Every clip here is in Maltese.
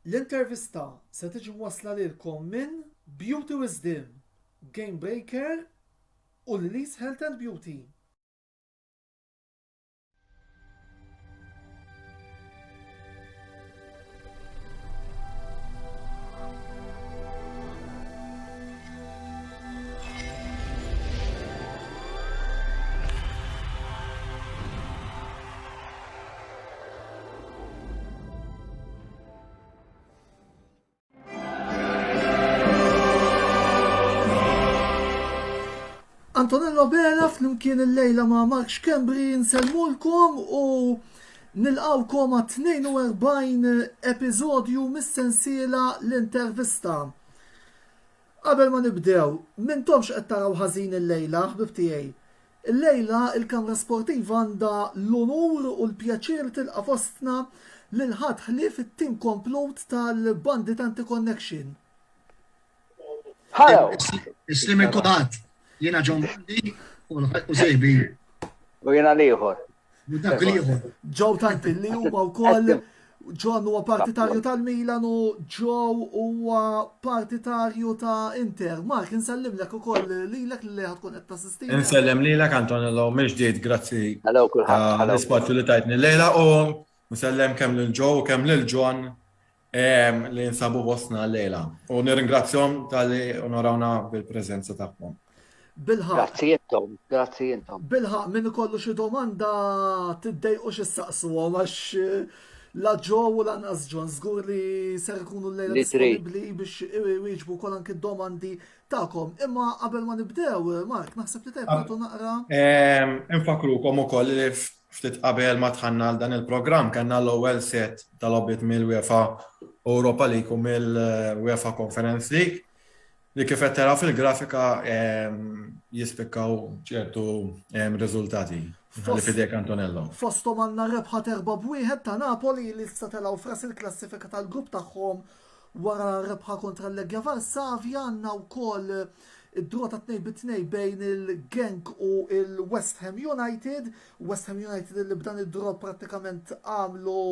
L-intervista se tiġi mwassla lilkom minn Beauty Wisdom, Game Breaker u Lily's Health and Beauty. Antonello Bela flimkien il-lejla ma' Mark Schembri nsellmulkom u nilqawkom għat 42 episodju mis-sensiela l-intervista. Qabel ma nibdew, m'intomx qed taraw ħażin illejla, ħbieb tiegħi. Illejla il-Kamra Sportiva għandha l-unur u l-pjaċir li tilqa' fostna lil ħadd ħlief it-tim komplut tal-Banditanti Connection. Hello! Islim il kulħadd. Jiena John Bandi u sejbi. U jiena l-ieħor. U dak l-ieħor. Joe Tanti li huma wkoll John huwa partitarju tal-Milan u Joe huwa partitarju ta' Inter. Mark, insellimlek ukoll lilek li ħad tkun qed tassisti. Insellem lilek Antonello mill-ġdid, grazzi. Hello kulħadd. L-ispazju li tajtni lejla u nsellem kemm lil Joe u kemm lil John li jinsabu fostna llejla. U nirringrazzjahom talli onorawna bil-preżenza tagħhom. Bilħaqq. Grazzi intom, grazzi intom. Bilħaqq min ikollu xi domanda tiddejqux issaqsuhom għax la Joe u lanqas John żgur li ser ikunu llejla disponibbli biex iwieġbu wkoll anki d-domandi tagħkom. Imma qabel ma nibdew, Mark, naħseb li tajjeb nagħtu naqra. Infakkrukom ukoll li Ftit qabel ma dħalna għal dan il-programm kellna l-ewwel set ta' logħbiet mill-UEFA Europa League u mill-UEFA Conference League li kif qed taraw fil-grafika jispikkaw ċertu riżultati. Ħalli f'idejk Antonello. Fosthom għandna rebħa t'erba' b'wieħed ta' Napoli li issa telgħu f'ras il-klassifika tal-grupp tagħhom wara rebħa kontra l-Legia Varsavja. Għandna wkoll Id-draw ta' 2 bi 2 bejn il-Genk u l-West Ham United. West Ham United li b'dan id-draw prattikament għamlu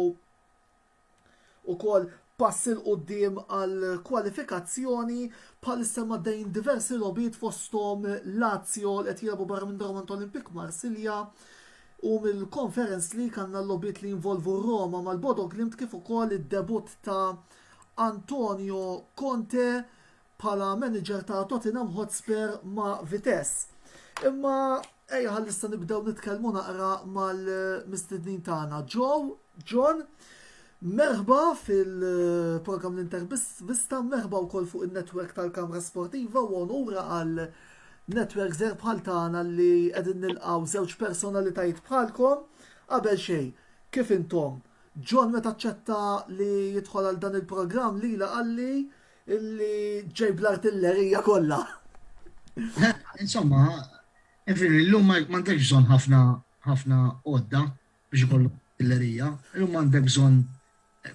ukoll pass il quddiem għal kwalifikazzjoni bħalissa għaddejjin diversi logħbiet fosthom Lazio li qed jilagħbu barra minn darhom għand Olympique Marsilja u mill-Conference League għandna l-logħbiet li jinvolvu Roma mal-Bodo Glimt kif ukoll id-debutt ta' Antonio Conte bħala manager ta' Tottenham Hotspur ma' Vitesse. Imma ejja ħalli issa nibdew nitkellmu naqra mal-mistednin tagħna. Joe, John, merħba fil-programm l-intervista, merħba wkoll fuq in-netwerk tal-Kamra Sportiva u onura għal netwerk żgħir bħal tagħna li qegħdin nilqgħu żewġ personalitajiet bħalkom. Qabel xejn, kif intom? John meta aċċetta li jidħol għal dan il-programm lila qalli Illi ġej bl-artillerija kollha. Insomma, infini, illum m'għandekx bżonn ħafna ħafna għodda biex ikollok artillerija. Illum għandek bżonn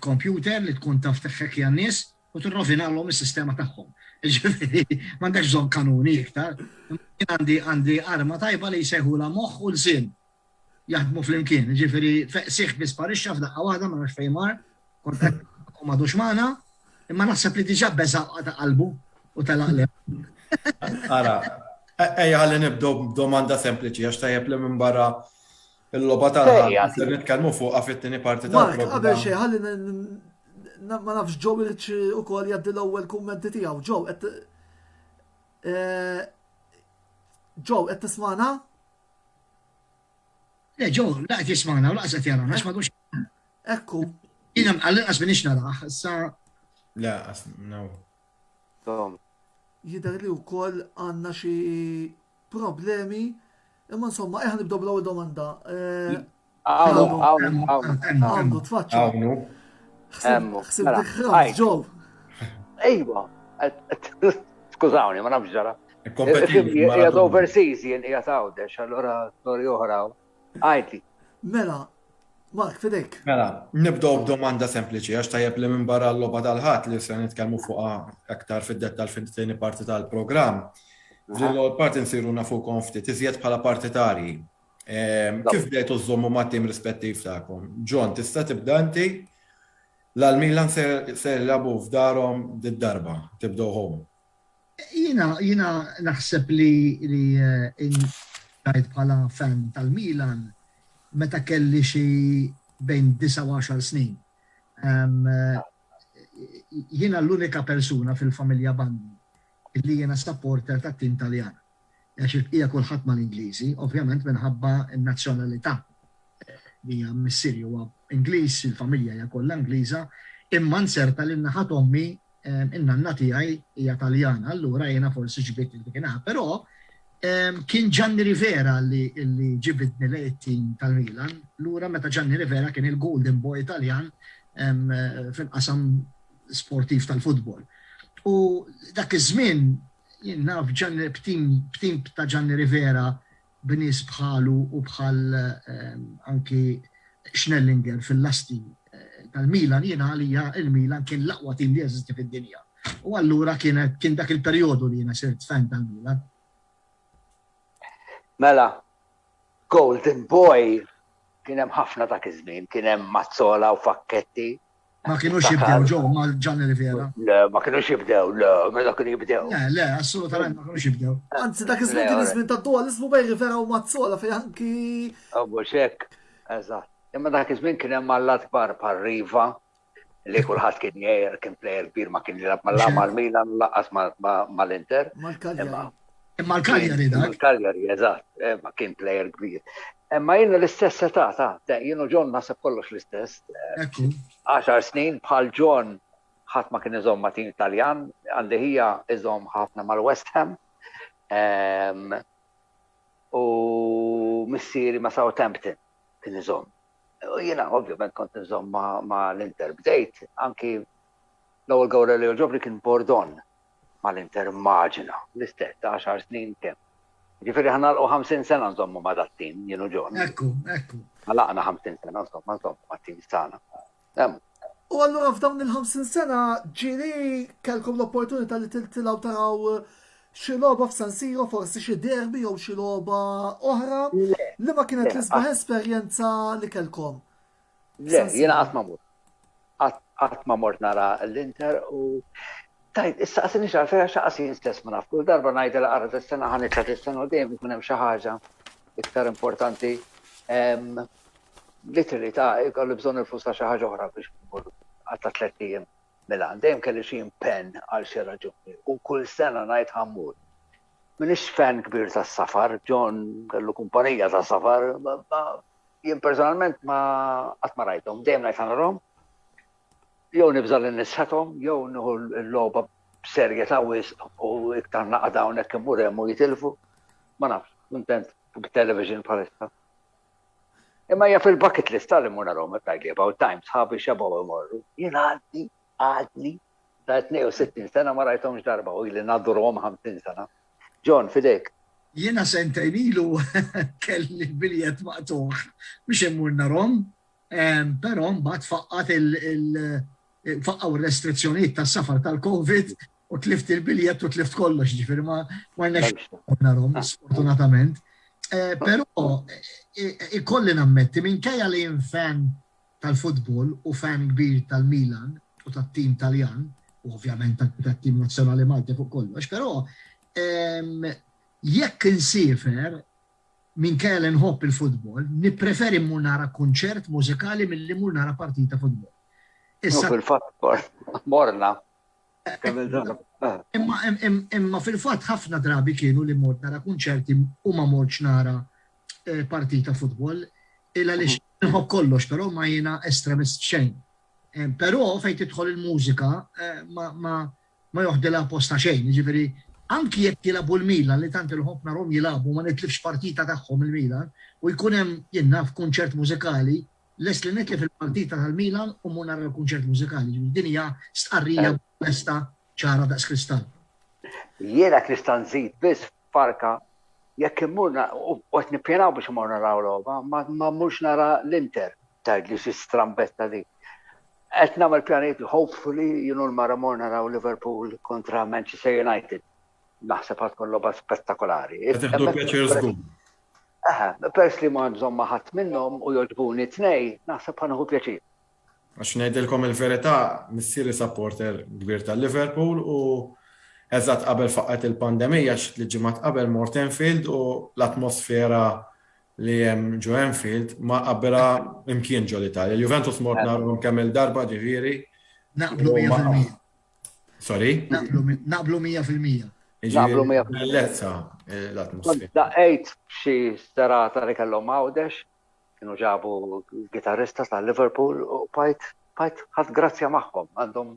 computer li tkun taf teħħekja n-nies u tirrovinalhom is-sistema tagħhom. Ġifieri, m'għandekx bżonn kanuni iktar. Jien għandi għandi arma tajba li jsejħulha moħħ u lsien. Jaħdmu flimkien. Ġifieri, feqsih bi sparixxa f'daqqa waħda ma nafx fejn mar, kont qed u m'għadux magħna, imma naħseb li diġà beża' u qata' qalbu u telaq 'l hemm. Ara, ejja ħalli nibdew b'domanda sempliċi għax tajjeb li minbarra l-logħba tal-Ħadd se nitkellmu fuqha fit-tieni parti tal-programm. Mark, qabel xejn ħalli ma nafx Joe iridx ukoll jgħaddi l-ewwel kummenti tiegħu. Joe, qed eh, Joe, qed tismagħna? Le, Joe, la qed jismagħna u laqas qed jarana għax m'għadux. Ekku. Jiena għall-inqas minix narah, issa. Le, qas no. Tom. Jidher li wkoll għandna xi problemi, imma insomma, eħ nibdew bl-ewwel domanda. Eh, Għawnu, għawnu, għawnu. Għawnu, tfaċċa. Għawnu. Ħsib dik ħrabt, Joe. Ejwa, skużawni, ma nafx ġara. Qiegħed overseas jien qiegħed Għawdex, allura storja oħra. Għajti. Mela, Mark, fidejk. Mela, nibdew b'domanda sempliċi għax tajjeb li minn barra l-logħba tal-Ħadd li se nitkellmu fuqha aktar fid-dettall fit-tieni parti tal-programm. F'din l-ewwel parti nsiru nafukom ftit iżjed bħala partitarji. Ehm, kif bdejtu żommu mat-tim rispettiv tagħkom? John, tista' tibda inti? L-Milan se jilagħbu f'darhom did-darba, tibdew home. Jiena jiena naħseb li li ngħid bħala fan tal-Milan meta kelli xi bejn disa' u għaxar snin. Jiena l-unika persuna fil-familja Bandi li jiena supporter tat-tim Taljan. Għax il-bqija kulħadd mal-Ingliżi, ovvjament minħabba n-nazzjonalità li hija missieri huwa Ingliż, il-familja hija kollha Ingliża, imma nzerta li n-naħa t'ommi in-nanna tiegħi hija Taljana, allura jiena forsi ġbidt dik in-naħa. Però kien Gianni Rivera li ġibidni lejn it-tim tal-Milan, lura meta Gianni Rivera kien il-golden boy Taljan fil-qasam sportiv tal-futbol. U dak iż-żmien Jien naf Gianni b'tim b'tim ta' Gianni Rivera b'nies bħalu u bħal anki Schnellinger fil-lasti tal-Milan, jiena għalija il-Milan kien l-aqwa tim li jeżisti fid-dinja. U allura kienet kien dak il-perjodu li jiena sirt fan tal-Milan. Mela, Golden Boy kien hemm ħafna dak iż-żmien, kien hemm Mazzola u Facchetti. Ma kienux jibdew ġo ma' Gianni Rivera. Le, ma kienux jibdew, le, meta kienu jibdew. Le, le, assolutament ma kienux jibdew. Anzi, dak iż-żmien kien iż-żmien tad-dualizmu bejn Rivera u Mazzola fejn anki. Oh, mhux hekk, eżatt. Imma dak iż-żmien kien hemm allat kbar bħal Riva, li kulħadd kien jgħir, kien plejer kbir ma kien jilgħab mal-Milan u lanqas mal-Inter. Mal-Cagliari. Imma l-Cagliari dak. Il-Cagliari, eżatt, eh, ma kien plejer kbir. Imma jiena l-istess età ta' jien u John naħseb kollox l-istess. Ekku. 10 snin bħal John ħadd ma kien iżomm ma' tim Taljan, għandi ħija iżomm ħafna mal-West Ham. Ehm, u missieri ma' Southampton kien iżomm. U jiena ovvjament kont nżomm ma' l-Inter. Bdejt anki l-ewwel gowler li jogħġobni kien Bordon mal-Inter immaġina, l-istess, ta' għaxar snin kemm. Ġifieri ħa nagħlqu 50 sena nżommu ma' dat-tim, jien u John. Ekku, ekku. Għalaqna 50 sena nżomma nżommu mat-tim tagħna. Hemm. U allura f'dawn il-50 sena ġieli kellkom l-opportunità li tiltilgħu taraw xi logħba f'San Siro, forsi xi derby jew xi logħba oħra? Liema kienet l-isbaħ esperjenza li kellkom? Le, jiena qatt ma mort. Qatt ma mort nara l-Inter u tajt, issa qasini xarfej għax qas jien stess ma naf. Kull darba ngħidilha qara dis-sena ħa nitla' dis-sena u dejjem ikun hemm xi ħaġa iktar importanti. Literally ta' ikolli bżonn il-flus ta' xi ħaġa oħra biex mmur għal ta' tlett ijiem Milan. Dejjem kelli xi impenn għal xi raġuni u kull sena ngħid ħa mmur. M'iniex fan kbir tas-safar, John kellu kumpanija ta' safar, Jien personalment ma qatt ma rajthom, dejjem ngħid ħa narahom. Jew nibża' li nisħethom, jew nieħu l-logħba b'serjetà wisq u iktar naqgħad hawnhekk immur hemm u jitilfu. Ma nafx, kuntent bit-television bħalissa. Imma hija fil-bucket list tal immur narahom qed tgħidli about time, sħabi xebgħu imorru. Jien għadni, għadni ta' 62 sena ma rajthomx darba u ili nadurhom 50 sena. John, fidejk. Jiena sentejn ilu kelli l-biljett maqtugħ biex immur narhom, però mbagħad faqqgħet il faqqgħu r-restrizzjonijiet tas-safar tal-Covid u tlift il-biljett u tlift kollox, ġifieri ma rnexxilix immur narhom sfortunatament. Però ikolli nammetti minkejja li jien fan tal-futbol u fan kbir tal-Milan u tat-tim Taljan u ovvjament anki tat-tim nazzjonali Malti fuq kollox, però jekk insiefer minkejja li nħobb il-futbol, nippreferi mmur nara kunċert mużikali milli mmur nara partita futbol. Issa fil-fatt morna. Imma imma fil-fatt ħafna drabi kienu li mort nara kunċerti u ma mortx nara eh, partita futbol, il għaliex mhm. nħobb kollox, però ma jiena estremist xejn. Eh, però fejn tidħol il-mużika eh, ma, ma, ma joħdilha posta xejn, jiġifieri anki jekk jilagħbu l-Milan li tant inħobb narhom jilagħbu ma nitlifx partita tagħhom il-Milan u jkun hemm jien naf kunċert mużikali, Lest li nitlef il-partita tal-Milan u mmur nara l-kunċert mużikali. Ġifieri din hija stqarrija onesta, ċara daqs kristall. Jiena jekk nista' nżid biss farka jekk immur u qed nippjanaw biex immorru naraw logħba, ma mmurx nara l-Inter. Tgħidli xi strambetta dik. Qed nagħmel pjanijiet hopefully jien u l-mara mmur naraw Liverpool kontra Manchester United. Naħseb ħa tkun logħba spettakolari. Qed tieħdu pjaċir żgur. Eħe, pers li ma nżomm ma' ħadd minnhom u jogħġbuni t-tnej, naħseb ħa nieħu pjaċir. Għax ngħidilkom il-verità, missieri supporter kbir tal-Liverpool u eżatt qabel faqqgħet il-pandemija xi tliet ġimgħat qabel mort Anfield u l-atmosfera li hemm ġo Anfield ma qabbilha imkien ġo l-Italja. L-Juventus mort narhom kemm il-darba ġifieri. Naqblu 100%. Sorry? Naqblu 100%. Naqblu 100%. Bellezza eh, l-atmosfera. Daqqejt xi serata li kellhom Għawdex Kienu ġabu gitarrista ta' Liverpool u bqajt bqajt ħadt grazzja magħhom. Għandhom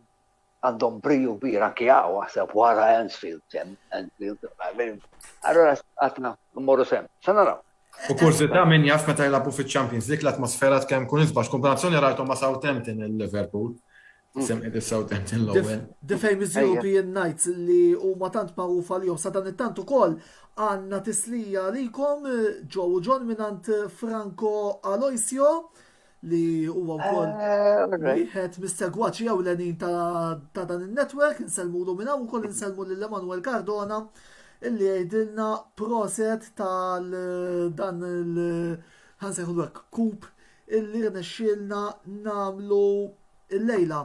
għandhom briju kbir anki hawn aħseb wara Anfield hemm Anfield. Allura għatna mmorru sem. Se naraw. U kurżità min jaf meta jilagħbu fiċ-Champions League l-atmosfera kemm kun isbaħ. Kombinazzjoni rajthom ma' Southampton il-Liverpool. Semmejt is-Southampton l-ewwel. The famous European Nights li huma tant magħrufa li sa dan it-tant ukoll għandna tislija għalikom Joe u John mingħand Franco Aloisio li huwa wkoll eh, wieħed mis-segwaċi ewlenin ta' dan in-network, insellmulu minn hawn ukoll insellmu lil Emanuel Cardona illi jgħidilna proset tal dan il ħansejħulu hekk kup illi rnexxielna nagħmlu Illejla,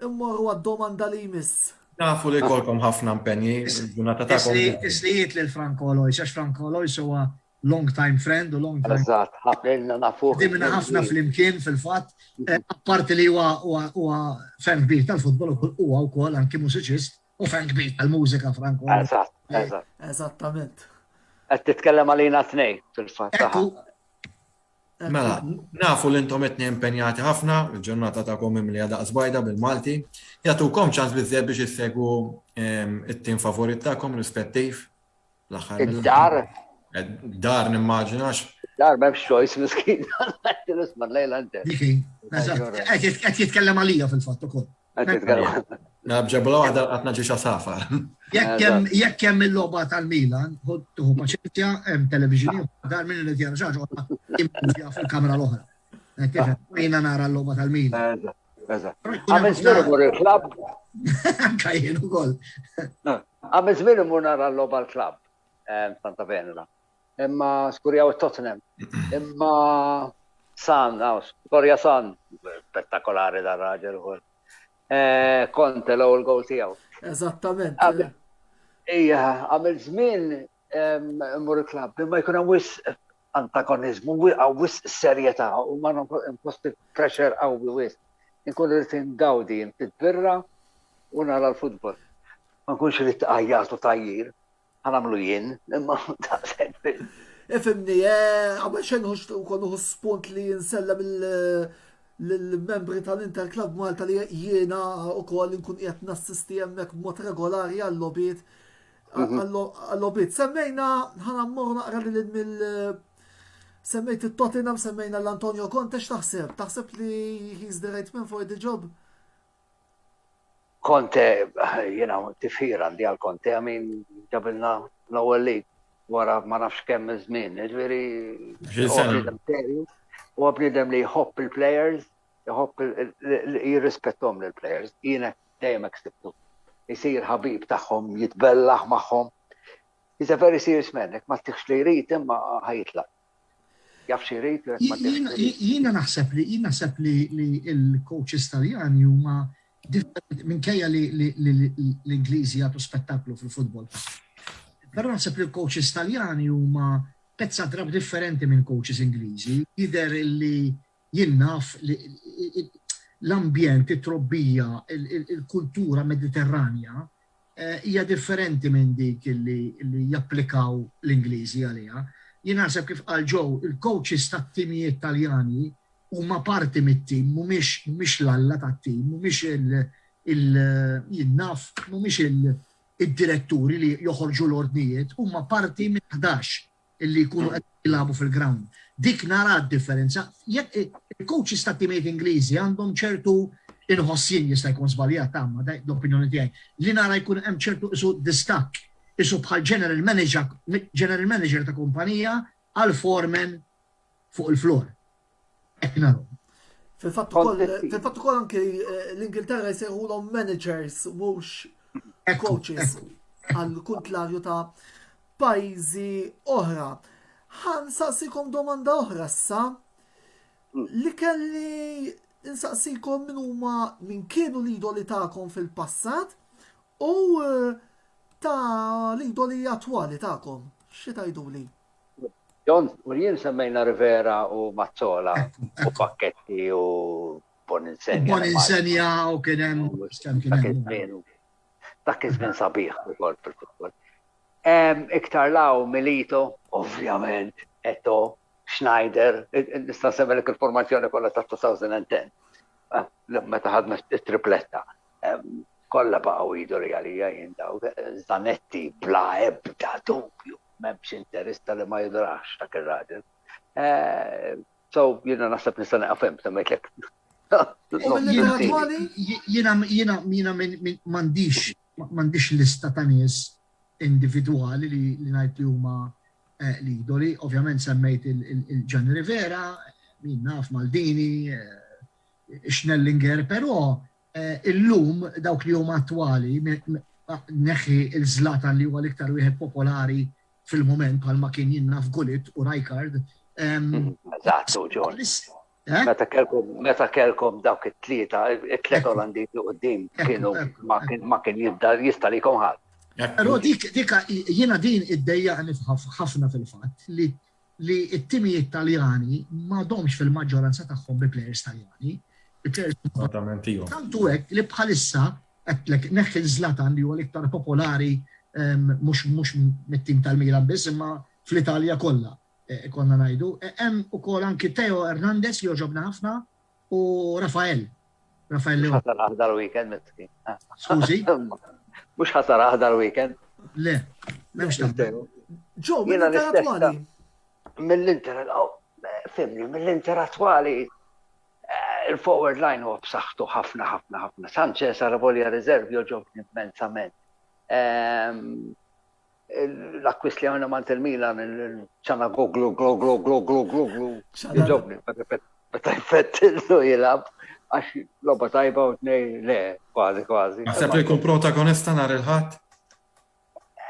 immorru għad-domanda li jmiss. Nafu li jkollkom ħafna impenji, il-ġurnata tagħkom. Tislijiet lil Franco Alois, għax Franco Alois huwa long time friend u long time. Eżatt, ħafna ilna nafuh. Ħdimna ħafna flimkien fil-fatt, apparti li huwa fan kbir tal-futbol huwa wkoll anki mużiċist u fan kbir tal-mużika Franco. Eżatt, eżatt. Eżattament. Qed titkellem għalina tnejn fil-fatt. Mela, nafu li intom qed impenjati ħafna, il-ġurnata tagħkom mimlija daqs bajda bil-Malti. Jagħtukom ċans biżżejjed biex issegwu ehm, it-tim favorit tagħkom rispettiv l-aħħar. Id-dar? Eh, dar nimmaġinax. Dar m'hemmx choice miskin. Isma' lejla inti. Qed jitkellem għalija fil-fatt ukoll. Nabġa bla waħda qatt naġi xasafa. Jekk hemm il-logħba tal-Milan, tuħu paċenzja, hemm television dar min irid jara xi ħaġa fil-kamra l-oħra. Jiena nara l-logħba tal-Milan. Għamil żmien imur il-klabb. Anka jien ukoll. Għamil żmien imur nara l-logħba l-klabb eh, Santa Venera. Imma skurjaw it-Tottenham. Imma San, għaw, skorja San, spettakolari dar raġel ukoll. Eh, Conte l-ewwel goal tiegħu. Eżattament. Ija, għamil żmien immur il-klabb, imma jkun hemm wisq antagonizmu, wisq serjetà u ma imposti pressure qawwi wisq. Inkun rrid ingawdi ftit birra u nara l-futbol. Ma nkunx rrid għajjat u tajjir. Ħa nagħmlu jien, imma daqshekk biss. Ifhimni, eh, qabel xejn ukoll nieħu spunt li nsellem lill-membri tal-Inter Club Malta li jiena ukoll nkun qiegħed nassisti hemmhekk b'mod regolari għal-logħbiet mhm. għal-logħbiet. Semmejna ħana mmorru naqra lil mill semmejt it-Tottenham, semmejna l-Antonio Conte, x'taħseb? Taħseb li he's the right man for the job? Conte, jiena tifħir għandi għal Conte, I mean, ġabilna l-ewwel league wara ma nafx kemm żmien, ġifieri huwa bniedem li jħobb il-players, jħobb jirrispettom lill-players, jiena dejjem hekk sibtu. Isir ħabib tagħhom, jitbellaħ magħhom. He's a very serious man, jekk ma ttiħx li jrid imma ħajitlaq. Jaf xi jrid u jekk ma ttiħx li jrid. Jiena naħseb li jien naħseb li li l-coaches Taljani huma differenti minkejja li l-Ingliżi jagħtu spettaklu fil-futbol. Però naħseb li l-coaches Taljani huma pezza drapp differenti minn coaches Ingliżi. Jidher li jien naf li l-ambjent, it-trobbija, il-kultura Mediterranja hija differenti minn dik li japplikaw l-Ingliżi għaliha. Jien naħseb kif qal Joe, il-coaches tat-timijiet Taljani huma parti mit-tim, mhumiex mhumiex l-alla tat-tim, mhumiex il jien naf, mhumiex id-diretturi li joħorġu l-ordnijiet, huma parti minn 11 illi jkunu qed jilagħbu fil-ground. Dik nara d-differenza. Jekk il-coaches tat-timijiet Ingliżi għandhom ċertu inħoss jien jista' jkun żbaljat ta' ma l-opinjoni tiegħi, li nara jkun hemm ċertu qisu distakk, qisu bħal general manager, general manager ta' kumpanija għal foreman fuq il-floor. Hekk narhom. Fil-fatt ukoll fil-fatt ukoll anke eh, l-Ingilterra jsejħulhom managers mhux coaches għal kuntlarju ta' pajjiżi oħra. Ħa nsaqsikom domanda oħra issa li kelli. Insaqsikom min huma min kienu l-idoli tagħkom fil-passat u ta' l-idoli attwali tagħkom. Xi tgħiduli? John, u jien semmejna Rivera u Mazzola u Facchetti u Boninsegna. Boninsegna u kien hemm kemm kien hemm. Dak iż-żmien sabiħ ukoll fil-futbol. Iktar law Milito, ovvjament, Eto'o, Schneider, nista' nsemmilek il-formazzjoni kollha ta' 2010. Eh, meta ħadna it-tripletta. Kollha baqgħu idoli għalija jien daw. Zanetti bla ebda dubju, m'hemmx interista li ma jidrax dak ir-raġel. Eh, so jiena naħseb nista' nieqaf hemm semmejtlek. Jiena jiena jiena m'għandix m'għandix lista ta' nies individwali li ngħid li huma eh, l-idoli. Ovvjament semmejt il-Gianni Rivera, min naf Maldini, eh, Schnellinger, però eh, illum dawk li huma attwali neħi il-Zlatan li huwa l-iktar wieħed popolari fil-moment bħalma kien jien naf Gullit u Rijkaard. Eżatt, John. Eh? Meta kelkom, meta kelkom dawk it-tlieta, it-tliet Olandiżi qudiem kienu ma kien jibda jista' li jkun ħadd. Però dik dik jiena din iddejjaqni ħafna fil-fatt li li t-timijiet Taljani m'għadhomx fil-maġġoranza tagħhom bi plejers Taljani. Tantu hekk li bħalissa għedtlek neħħi Zlatan li huwa l-iktar popolari ehm, mhux mhux mit-tim tal-Milan biss imma fl-Italja kollha. Eh, konna ngħidu. Eh, hemm ukoll anki Theo Hernandez li joġobna ħafna u Rafael. Rafael Leon. Ħasar aħdar weekend miskin. Skużi? Mhux ħasar aħdar weekend. Le, m'hemmx taħdar. Ġo, mill-Inter attwali. Mill-Inter, oh, fimni, mill-Inter attwali eh, il-forward line huwa b'saħħtu ħafna ħafna ħafna. Sanchez għal volja reserve joġobni immensament. Ehm, l-akkwist li għamilna mant il-Milan, il-ċana goglu, glu, glu, glu, glu, glu, glu, jġobni, meta jfettillu jilab, għax loba tajba u tnej, le, kważi, kważi. Naħseb li jkun protagonista nar il-ħadd?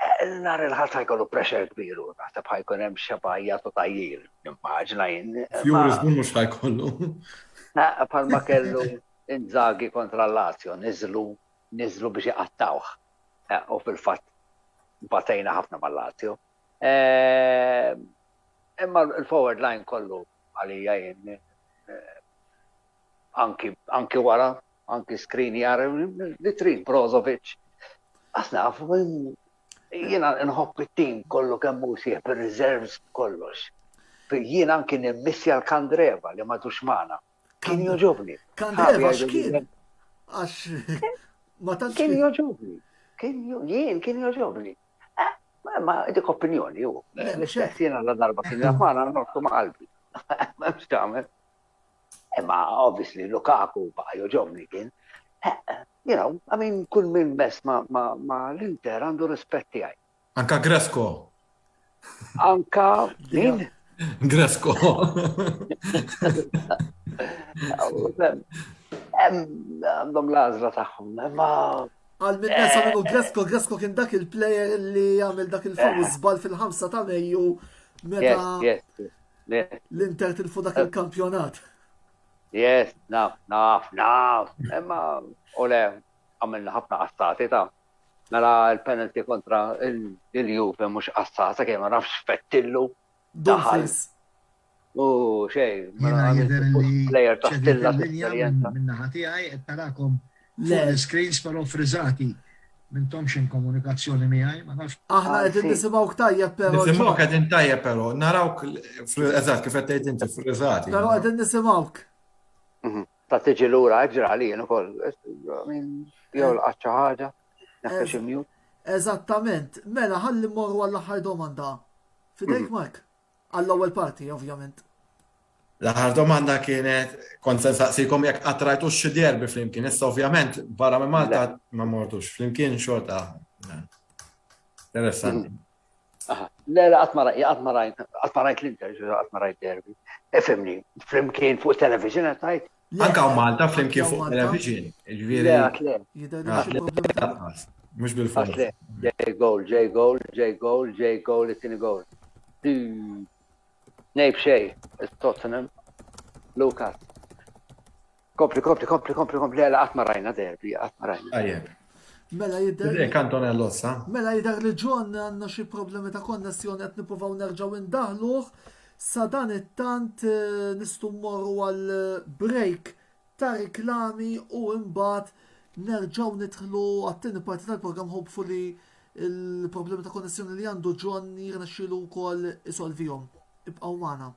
Eh, nar il-ħadd ħajkollu pressure kbir u naħseb ħajkun hemm xebajja u tajjir, nimmaġna jien. Fjuri żgur mhux ħajkollu. Eh, palma kellu Inzaghi kontra Lazio, niżlu, niżlu biex iqattawh. Eh, u fil-fatt batejna ħafna mal-Lazio. Eh, imma l-forward line kollu għalija jien eh, anki, anki wara, anki Skriniar, li trid Brozovic. Għasna, jiena nħobb it-tim kollu kemm hu sieħ bir-reserves kollox. Jiena anki nimmissja l-Kandreva li madux magħna. Kien joġobni. Kandreva x'kien? Għax ma tantx. Kien joġobni. Kien jien kien joġobni. Eh, ma dik opinjoni ju. L-istess jiena la darba kien jafana nortu ma' qalbi. M'hemmx tagħmel. Imma obviously Lukaku baqa' joġobni kien. Eh, you know, I mean, kull min mess ma, ma, ma l-Inter għandu rispett tiegħi. Anka Gresko. Anka min? Gresko. Għandhom l-għażla tagħhom, imma Għal minn nesa minnu Gresko, Gresko kien dak il-player li għamil dak il-famuż żball fil-5 ta' Mejju meta l-Inter tilfu dak il-kampjonat. Yes, naf, naf, naf. Imma u le, għamilna ħafna qassati ta' Mela l-penalty kontra il-Juve mhux qassata kemm ma nafx fettillu. Daħal. U xej, mela jidher li player ta' stilla esperjenza. Minnaħa tiegħi qed tarakom l-screens però friżati mintomx in komunikazzjoni miegħi, ma nafx. Aħna qegħdin nisimgħuk tajjeb però. Nisimgħuk qegħdin tajjeb però, narawk eżatt kif qed tgħid inti friżati. Però qegħdin nisimgħuk. Mhm. Ta' tiġi lura ġra li jien ukoll. Jew laqgħat xi ħaġa, neħħi xi mute. Eżattament. Mela ħalli mmorru għall-aħħar domanda. Fidejk mhm. Mark? Għall-ewwel parti, ovvjament. L-aħħar domanda kienet kont se nsaqsikom jekk qatt rajtux xi derbi flimkien. Issa ovvjament barra minn Malta ma mortux flimkien xorta. Interessanti. Mhm. Le, le, qatt ma rajt, qatt ma rajt, qatt ma rajt l-Inter, qatt ma rajt derby. Ifhimni, flimkien fuq television qed tgħid? Anka u Malta flimkien fuq television. Ġifieri. Le, għat le. Mhux bil-fors. Le, J goal, J goal, J goal, J goal, it-tieni goal. Nejb xej, Tottenham, Lucas. Kompli, kompli, kompli, kompli, kompli, għala qatt ma rajna derby, qatt ma rajna. Tajjeb. Mela jidher. Idejk Antonello issa. Mela jidher li John għandna xi problemi ta' konnessjoni qed nippruvaw nerġgħu indaħluh. Sa dan it-tant eh, nistgħu mmorru għal break ta' riklami u imbagħad nerġgħu nidħlu għat-tieni parti tal-programm hopefully il-problemi ta' konnessjoni li għandu John jirnexxielu wkoll isolvihom. Ibqgħu magħna.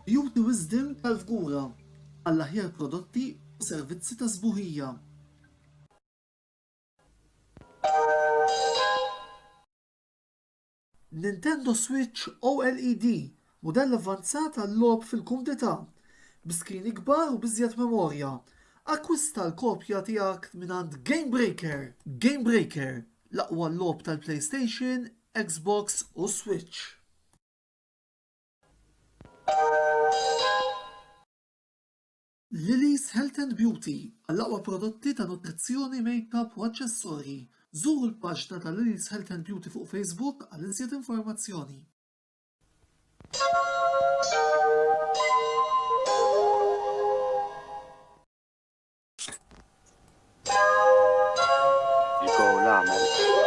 Beauty Wisdom tal-Fgura għall-aħjar prodotti u servizzi ta' sbuħija. Nintendo Switch OLED, mudell avvanzat għal-logħob fil-kumdità, bi skrin ikbar u b'iżjed memorja. Akkwista l-kopja tiegħek mingħand GameBreaker! GameBreaker, l-aqwa logħob tal-PlayStation, Xbox u Switch. Lily's Health and Beauty, għall-aqwa prodotti ta' nutrizzjoni, makeup u aċċessorji. Żuru l-paġna ta' Lily's Health and Beauty fuq Facebook għal iżjed informazzjoni. Il-gowl għamel.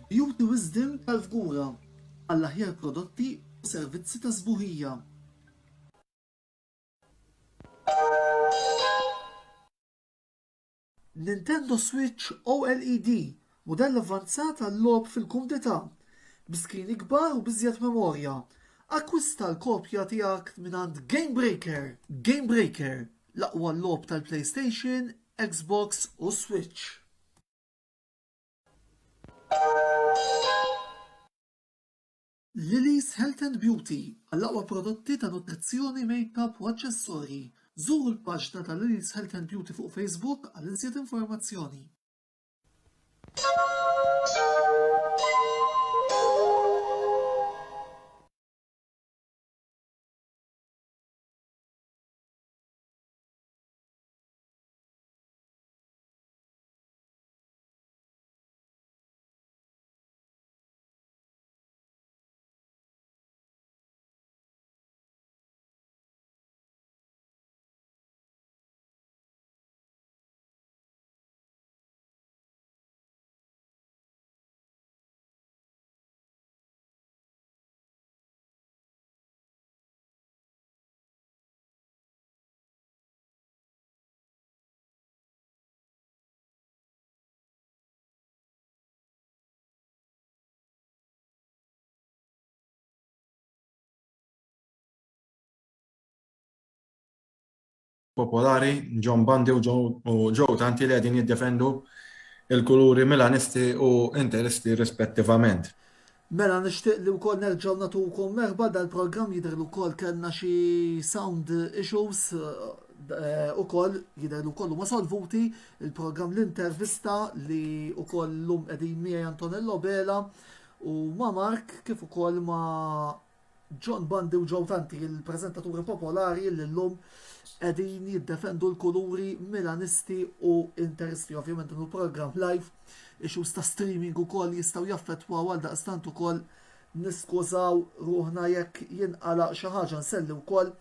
Beauty Wisdom tal-Fgura għall-aħjar prodotti u servizzi ta' sbuħija. Nintendo Switch OLED, mudell avvanzat għal-logħob fil-kumdità, bi skrin ikbar u b'iżjed memorja. Akkwista l-kopja tiegħek mingħand GameBreaker! GameBreaker, l-aqwa logħob tal-PlayStation, Xbox u Switch. Lily's Health and Beauty, għall-aqwa prodotti ta' nutrizzjoni, makeup u aċċessorji. Żuru l-paġna ta' Lily's Health and Beauty fuq Facebook għal iżjed informazzjoni. Popolari, John Bundy u Joe Tanti li qegħdin jiddefendu il-kuluri Milanisti u Interisti rispettivament. Mela nixtieq li wkoll nerġgħu nagħtukom merħba dal-programm jidher li wkoll kellna xi sound issues eh, ukoll jidher li wkoll huma solvuti il-programm l-intervista li wkoll llum qegħdin miegħi Antonello Bela u ma' Mark kif ukoll ma' John Bundy u Joe Tanti, il-preżentaturi popolari li llum qegħdin jiddefendu l-kuluri Milanisti u Interisti. Ovvjament dan programm live, issues ta' streaming ukoll jistgħu jaffettwaw għal daqstant ukoll niskużaw ruħna jekk jinqala xi ħaġa nselli wkoll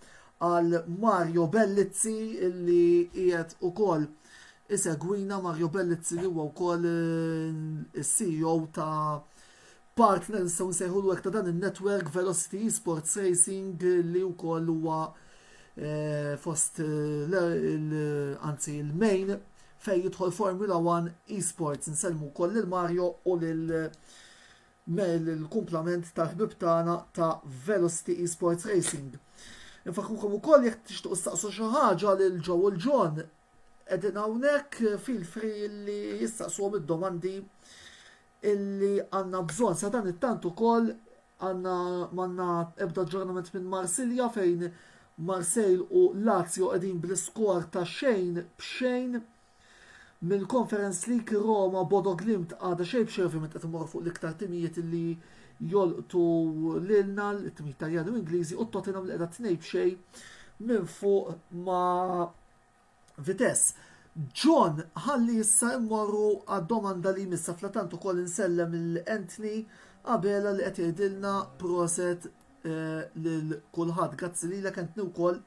għal Mario Bellizzi illi qiegħed ukoll isegwina Mario Bellizzi li huwa wkoll eh, is-CEO ta' partner nistgħu nsejħulu hekk ta' dan in-network Velocity Esports Racing li wkoll huwa eh, fost eh, anzi il-main fejn jidħol Formula 1 Esports. Nsellmu wkoll lil Mario u lil l-kumplament tal-ħbib tagħna ta' Velocity Esports Racing. Infakrukom ukoll jekk tixtuq staqsu xi ħaġa lil Joe u l-John qegħdin hawnhekk feel free li jistaqsuhom id-domandi illi għandna bżonn. Sa dan it-tant ukoll għandna m'għandna ebda aġġornament minn Marsilja fejn Marseille u Lazio qegħdin bl-iskor ta' xejn b'xejn. Mill-Conference League Roma Bodo Glimt għadha xejn b'xejn ovvjament qed imorru fuq l-iktar timijiet illi jolqtu lilna l-timijiet Taljani u Ingliżi u Tottenham li qiegħda tnejn b'xejn minn fuq ma' Vitesse. John, ħalli issa immorru għad-domanda li jmiss flatant ukoll insellem lil Anthony Abela li qed jgħidilna proset eh, lil kulħadd. Grazzi lilek Anthony wkoll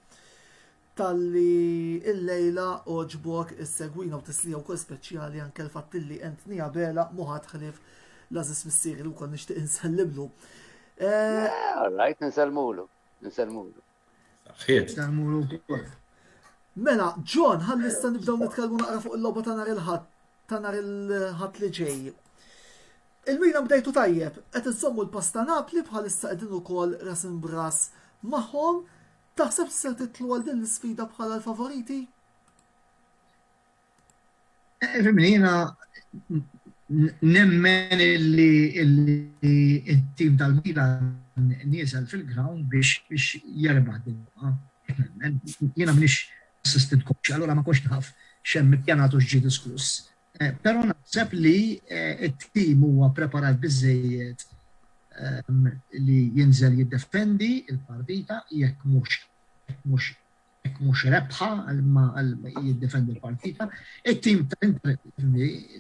talli illejla għoġbok issegwina u tislija wkoll speċjali anke l-fatt li Anthony Abela muħat ħlief l-għażiż missieri li wkoll nixtieq insellimlu. Eh, all right, nsellmulu, nsellmulu. Saħħiet. Mela, John, ħalli issa nibdew nitkellmu naqra fuq il-logħba ta' nhar il-Ħadd ta' nhar il-Ħadd li ġej. Il-Milan bdejtu tajjeb, qed iżommu l-pass ta' Napli bħalissa qegħdin ukoll ras imbras magħhom. Taħseb se titlu għal din l-isfida bħala l-favoriti? Eh, fimni, jena nemmen illi il-tim tal-Milan nieżel fil-ground biex biex jerbaħ din. Jiena m'iniex assistant coach, allora ma kontx naf x'hemm ippjanat u x'ġie diskuss. Eh, però naħseb li eh, it-tim huwa preparat biżejjed ehm, li jinżel jiddefendi il-partita jekk mhux mhux jekk mhux rebħa imma jiddefendi l-partita. It-tim tal-Inter,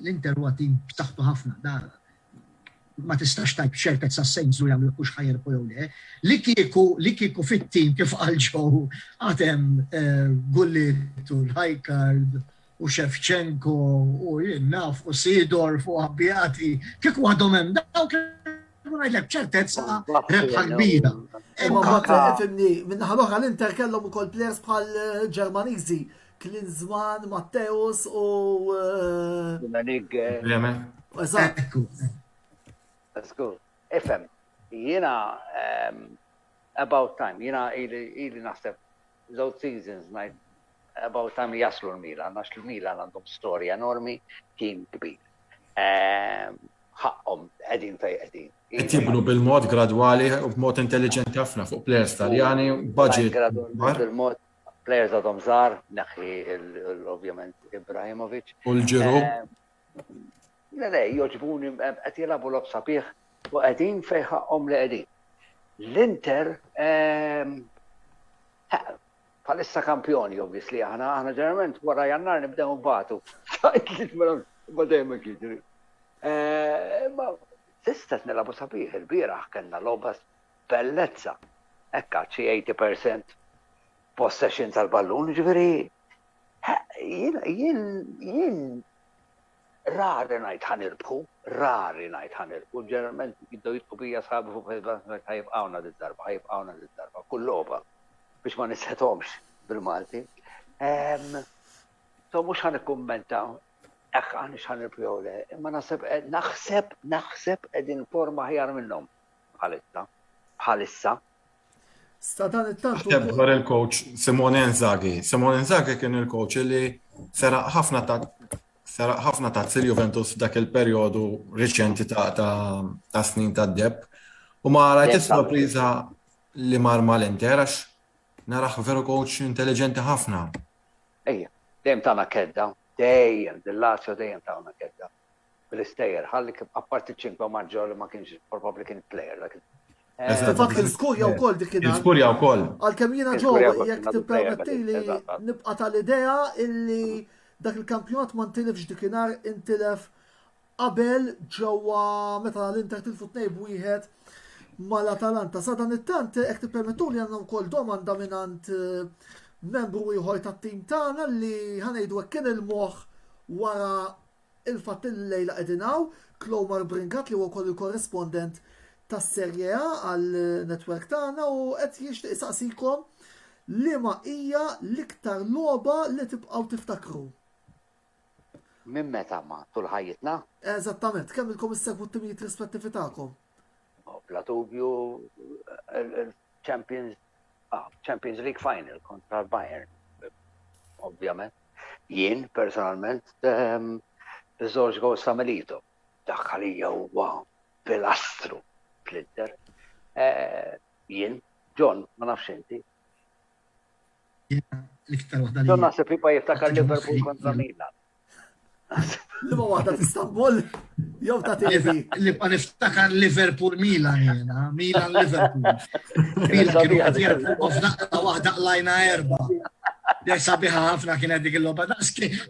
l-Inter huwa tim b'saħħtu ħafna, da ma tistax tajb ċertezza s-Saints u jagħmlu kux ħajerbu jew le. Li kieku li kieku fit-tim kif qal Joe għad hemm eh, Gullit u Rijkaard u Shevchenko u jien naf u Seedorf u Abbiati, kieku għadhom hemm dawk ngħidlek ċertezza rebħa kbira. Imma mbagħad fimni, min-naħa l-oħra l-Inter kellhom ukoll players bħal eh, Ġermaniżi, Klinsmann, Matteus u eh, Rummenigge. Eżatt. Let's go. Ifhem, jiena ehm, about time, jiena ili naħseb żewġ seasons ngħid about time li jaslu l-Milan, għax l-Milan għandhom storja enormi, tim kbir. Ehm, ħaqhom qegħdin fejn qegħdin. Qed jibnu bil-mod gradwali u b'mod intelligenti ħafna fuq players Taljani, budget. Bil-mod players għadhom żgħar, neħħi ovvjament Ibrahimovic. U l-ġiru. Ehm, le, le, joġbuni qed jilagħbu lob sabiħ u qegħdin fejn ħaqhom li qegħdin. L-Inter ehm, bħalissa kampjoni, obviously, aħna aħna ġeneralment wara jannar nibdew nbatu. Ma dejjem hekk jiġri. Eh, ma tista' nilagħbu sabiħ il-bieraħ kellna logħba bellezza. Hekk xi 80% possession tal-ballun, ġifieri jien jien jien rari ngħid ħa nirbħu, rari ngħid ħa nirbħu, ġeneralment jibdew jidħku bija sħabi fuq Facebook ħa jibqgħuna darba, ħa jibqgħuna darba, kull logħba biex ma nisħethomx bil-Malti. So mhux ħa nikkummenta hekk aħniex ħa nirbħu jew le, imma naħseb naħseb naħseb qegħdin forma aħjar minnhom bħalissa. Bħalissa. Sta dan it-tant. Naħseb dwar il-coach Simone Inzaghi. Simone Inzaghi kien il-coach li seraq ħafna ta' seraq ħafna ta' il-Juventus f'dak il-perjodu riċenti ta' ta' snin ta' deb. U ma rajt sorpriża li mar mal-Inter għax naraħ veru coach intelligenti ħafna. Ejja, dejjem tagħna kedda, dejjem, dil-Lazio dejjem tagħna kedda. Bil-istejjer, ħalli apparti ċinque maġġor li ma kienx probabbli kien player dak. Fil-fatt kien skurja wkoll dik kien. Skurja wkoll. Għalkemm jiena ġew jekk tippermetti li nibqa' tal-idea illi dak il-kampjonat ma ntilifx dikinhar intilef qabel ġewwa meta l-Inter tilfu 2-1 mal-Atalanta. Sa dan it-tant jekk tippermettu li għandna wkoll domanda mingħand eh, membru ieħor tat-tim tagħna li ħanejdu hekk kien il-moħħ wara il-fatt li lejla qegħdin hawn. Klomar Bringat li huwa wkoll il-korrespondent tas-Serie A għal-netwerk tagħna u qed jixtieq isaqsikom liema hija l-iktar logħba li tibqgħu tiftakru. Minn meta ma tul ħajjitna? Eżattament, kemm ilkom issegwu t-timijiet rispettivi tagħkom? Bla dubju il-Champions ah, Champions League Final kontra l-Bayern. Ovvjament. Jien personalment ehm, iż-żewġ goals ta' Milito. Dak għalija huwa pilastru fl-Inter. Eh, jien, John, ma nafx inti. L-iktar waħda li. John naħseb jibqa' jiftakar Liverpool kontra Milan. Liema waħda t'Istanbul jew ta' TV. Nibqa' niftakar Liverpool Milan jiena, Milan Liverpool. Milan kienu qed jerbħu u f'daqqa waħda qlajna erba'. Dek sabiħa ħafna kienet dik il-logħba.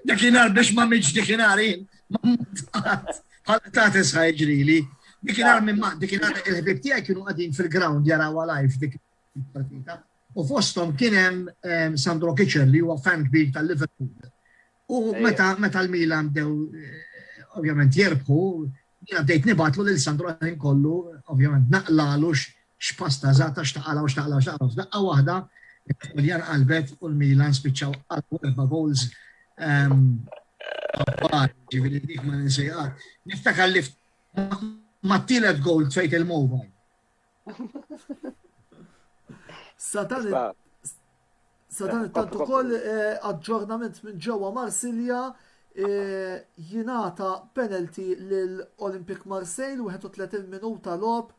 Dakinhar biex ma mitx dakinhar jien. Bħal ta' tisħa jiġrili. Dikinhar minn ma dikinhar il-ħbieb tiegħi kienu qegħdin fil-ground jarawha live dik il-partita. U fosthom kien hemm ehm, Sandro Kitchen li huwa fan kbir tal-Liverpool. U meta meta l-Milan bdew eh, ovvjament jerbħu, jiena bdejt nibatlu lil Sandro ħin kollu, ovvjament naqlalu x'pasta żata x'taqala u x'taqla u x'taqla. F'daqqa waħda, Jan qalbet u l-Milan spiċċaw għal erba' goals ehm, ġifieri dik ma ninsejqat. Niftakar li ma tielet goal tfejt il-mobile. Satan Sadan it-tant ukoll eh, aġġornament minn ġewwa Marsilja eh, jingħata penalty lil Olympic Marseille 31 minuta logħob.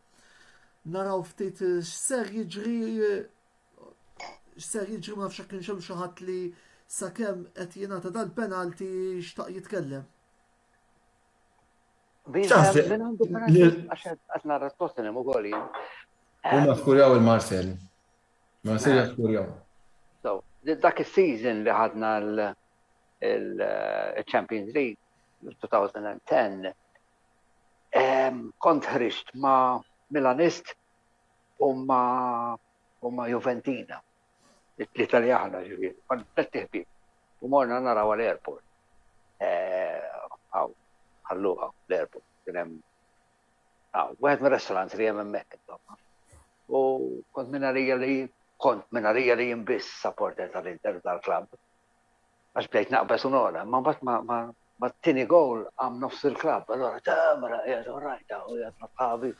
Naraw ftit x'ser jiġri x'ser jiġri ma nafx kienx hemm xi ħadd li sakemm qed jingħata dal-penalty xtaq jitkellem. Min għandu penalty għax qed nara Tottenham ukoll jien. Huma skurjaw il-Marseille. Marseille skurjaw. So, dak is-season li ħadna l-Champions League 2010 kont ħriġt ma' Milanist u ma' u ma' Juventina. It-tlieta li aħna ġifieri, kont tliet ħbieb. U morna naraw għal-airport. Għaw, ħalluha l-airport. Kien hemm wieħed mir-restaurants li hemm hemmhekk insomma. U kont minn għalija li kont minn għalija li jien biss supporter tal-Inter tal-klabb. Għax bdejt naqbeż u nogħla, ma mbagħad ma ma ma t-tieni goal għam nofs il-klabb, allora ta' mela qiegħed orajt hawn qiegħed ma' sħabi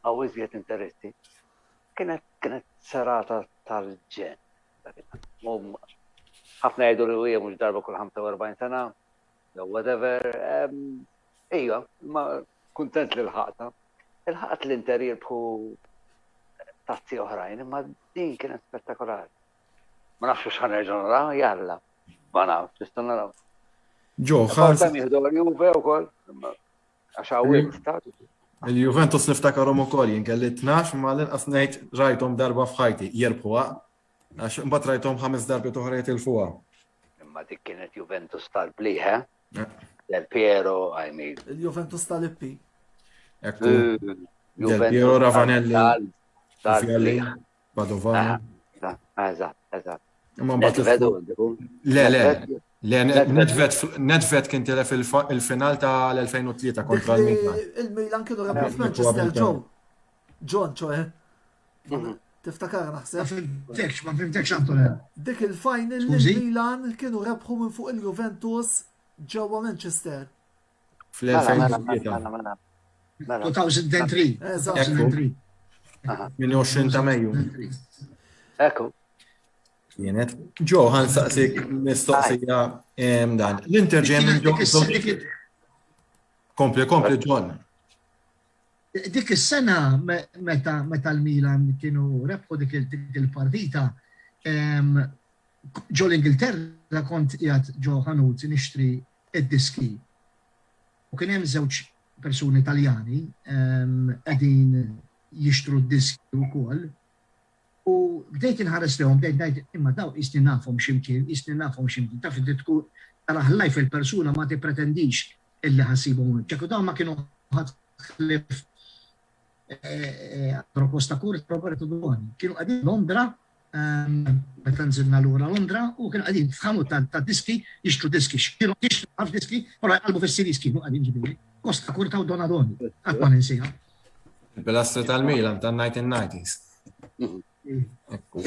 hawn iżjed interessi. Kienet kienet serata tal-ġenn. Ħafna jgħidu li hija mhux darba kull 45 sena, jew whatever. Ejja, ma kuntent li l-ħaqta. Il-ħaqt l-Inter jirbħu tazzi oħrajn, imma din kienet spettakolari. Ma nafx x'ħa nerġa' nara, jalla. Ma nafx, nista' naraw. Ġo, ħans. Jieħdu l-Juve wkoll, għax għawit ta' Il-Juventus niftakarhom ukoll jien kelli 12 ma l-inqas ngħid rajthom darba f'ħajti jirbħuha għax imbagħad rajthom ħames darbiet oħra jitilfuha. Imma dik kienet Juventus tal-bliħ, eh? Del Piero, I mean. Il-Juventus tal-Lippi. Ekku. Del Piero Ravanelli. Tal-bliħ. Padovano. Eżatt, eżatt. Imma mbagħad Le, le. Le, Nedved kien telef il-final tal-2003 kontra l-Milan. Il-Milan kienu rebħu f'Manchester, Joe. John, ċoħe. Mhm. Tiftakar naħseb. Ma fimtekx, ma fimtekx Antonella. Dik il-final li Milan kienu rebħu minn fuq il-Juventus ġewwa Manchester. Fl-2003. 2003. Eżatt. 28 ta' Mejju. Ekku. Kienet. Ġo, ħan saqsik mistoqsija dan. L-Inter ġej minn ġo. Kompli, kompli, John. Dik is-sena meta meta l-Milan kienu rebħu dik il-partita, ġo l-Ingilterra kont qiegħed ġo ħanut nixtri id-diski. U kien hemm żewġ persuni Taljani qegħdin jixtru d-diski wkoll. U bdejt inħares lejhom, bdejt ngħid imma daw qisni nafhom x'imkien, qisni nafhom x'imkien. Taf inti tkun tarah live il-persuna ma tippretendix illi ħa ssibhom hemmhekk. U dawn ma kienu ħadd ħlief Andro Costa Curta, Roberto Doni. Kienu qegħdin Londra meta nżilna lura Londra u kienu qegħdin f'ħanut ta' diski jixtru diski. Kienu jixtru ħafna diski, però jqallbu fis-CDs kienu qegħdin ġifieri. Costa Curta u Donadoni. Qatt ma ninsiha. Il-pilastri tal-Milan tan-1990s. Mhm.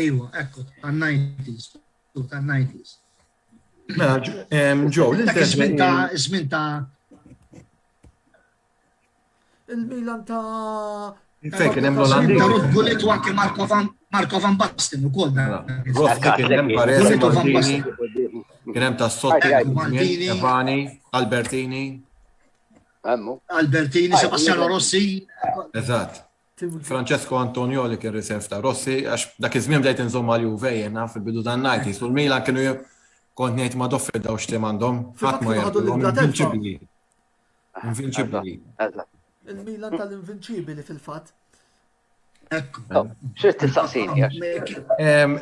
Ejwa, ekku, tan-90s, tan-90s. Mela, Joe, l-Inter. Żmien ta' żmien ta' Il-Milan ta' Fejn kien hemm l-Olandiż. Ta' Ruud Gullit u anke Marco Van Marco Van Basten ukoll. Mela, Rossi kien hemm Baresi, Maldini, kien hemm Tassotti, Cavani, Albertini. Albertini, Sebastiano Rossi. Eżatt. Francesco Antonioli kien riserv ta' Rossi, għax dak iż-żmien bdejt inżomm mal Juve jiena fil-bidu tan-90s u l-Milan kienu kont ngħid ma doffi daw x'tim għandhom, ħadd ma jgħidilhom invinċibbli. Invinċibbli. Il-Milan tal-invinċibbli fil-fatt. Ekku. Xi tistaqsini?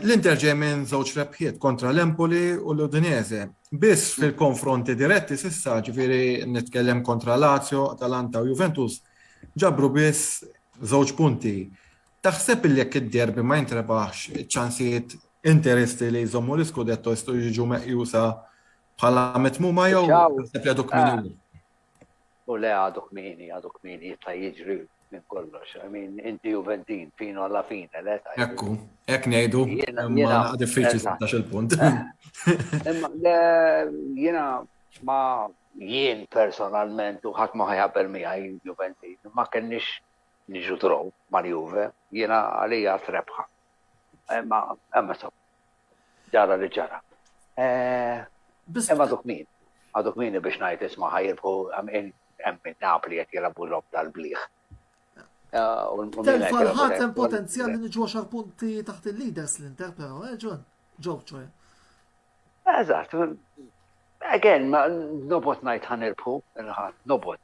L-Inter ġej minn żewġ rebħiet kontra l-Empoli u l-Udinese. Biss fil-konfronti diretti sissa, ġifieri nitkellem kontra Lazio, Atalanta u Juventus, ġabru biss żewġ punti. Taħseb li jekk id-derby ma jintrebaħx, iċ-ċansijiet Interisti li jżommu l-iskudetto jistgħu jiġu meqjusa bħala mitmuma jew taħseb li għadu kmieni? U le għadu kmieni, għadu kmieni jista' jiġri minn kollox. I mean, inti Juventin, fino alla fine, le? Ekku, hekk ngħidu, imma diffiċli 16 il-punt. Imma le jiena ma jien personalment u ħadd ma ħajabel miegħi Juventin, ma kenniex niġu draw mal-Juve, jiena għalija trebħa. Imma imma so, ġara li ġara. Eh, imma għadu kmin, għadu kmin biex ngħid isma' ħajirbħu hemm minn Napli qed jilagħbu lob tal-bliħ. Eh, Telfa l-ħadd hemm potenzjal li niġu 10 punti taħt il-leaders l-Inter però, eh John? Ġew ċoħe. Eżatt, again, nobot ngħid ħanirbħu, il-ħadd, nobot,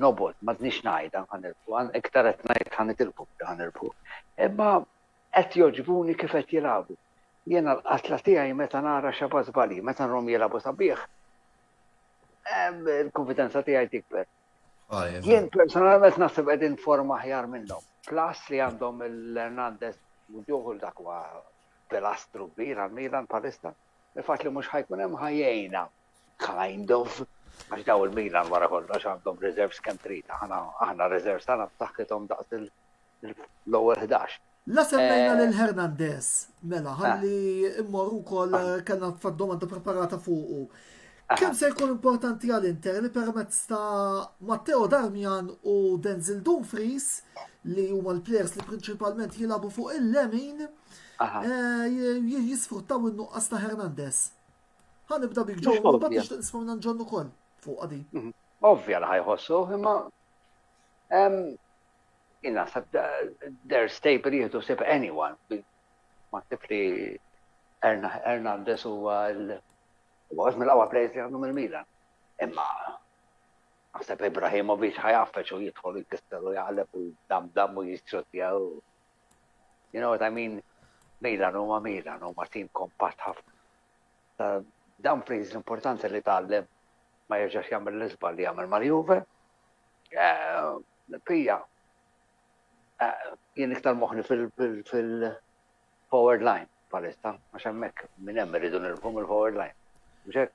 nobot, ma dnix ngħidha ħanirbħu, iktar qed ngħid ħanitilfu ħanirbħu. Imma qed jogħġbuni kif qed jilagħbu. Jiena l-qatla tiegħi meta nara xaba żbalji, meta nrom jilagħbu sabiħ, il-konfidenza tiegħi tikber. Ah, Jien personalment naħseb qegħdin forma aħjar minnhom. Plus li għandhom il-Hernandez u ġoħu dak huwa pilastru kbir għal Milan bħalissa. Il-fatt li mhux ħajkun hemm ħajjejna kind of għax daw il-Milan wara kollox għandhom reserves kemm trid. Aħna aħna reserves tagħna b'saħħithom daqs l-ewwel 11. La semmejna lil Hernandez, mela, ħalli immorru wkoll kellna domanda preparata fuqu. Kemm se jkun importanti għal Inter li permezz ta' Matteo Darmian u Denzel Dumfries li huma l-players li prinċipalment jilagħbu fuq il-lemin eh, jisfruttaw in-nuqqas ta' Hernandez. Ħa nibda bik Joe, u mbagħad nixtieq nisma' minn John ukoll fuq din. Mhm. Ovvja li ħajħossu, imma jien naħseb they're stable jieħdu sib anyone. Ma nsib li Hernandez huwa l Huwa wieħed mill-aqwa players li għandhom il-Milan. Imma naħseb Ibrahimovic ħajaffeċ u jidħol u jkisser u jaqleb u damdam u jixxuttja u You know what I mean? Milan huma Milan, huma tim kompatt ħafna. Dumfries l-importanti li tgħallem ma jerġax jagħmel l-iżball li jagħmel mal-Juve. Eh, Pija, eh, jien iktar moħni fil- Forward line bħalissa, għax hemmhekk minn hemm irridu nirbħu mill-forward line. Mhux hekk?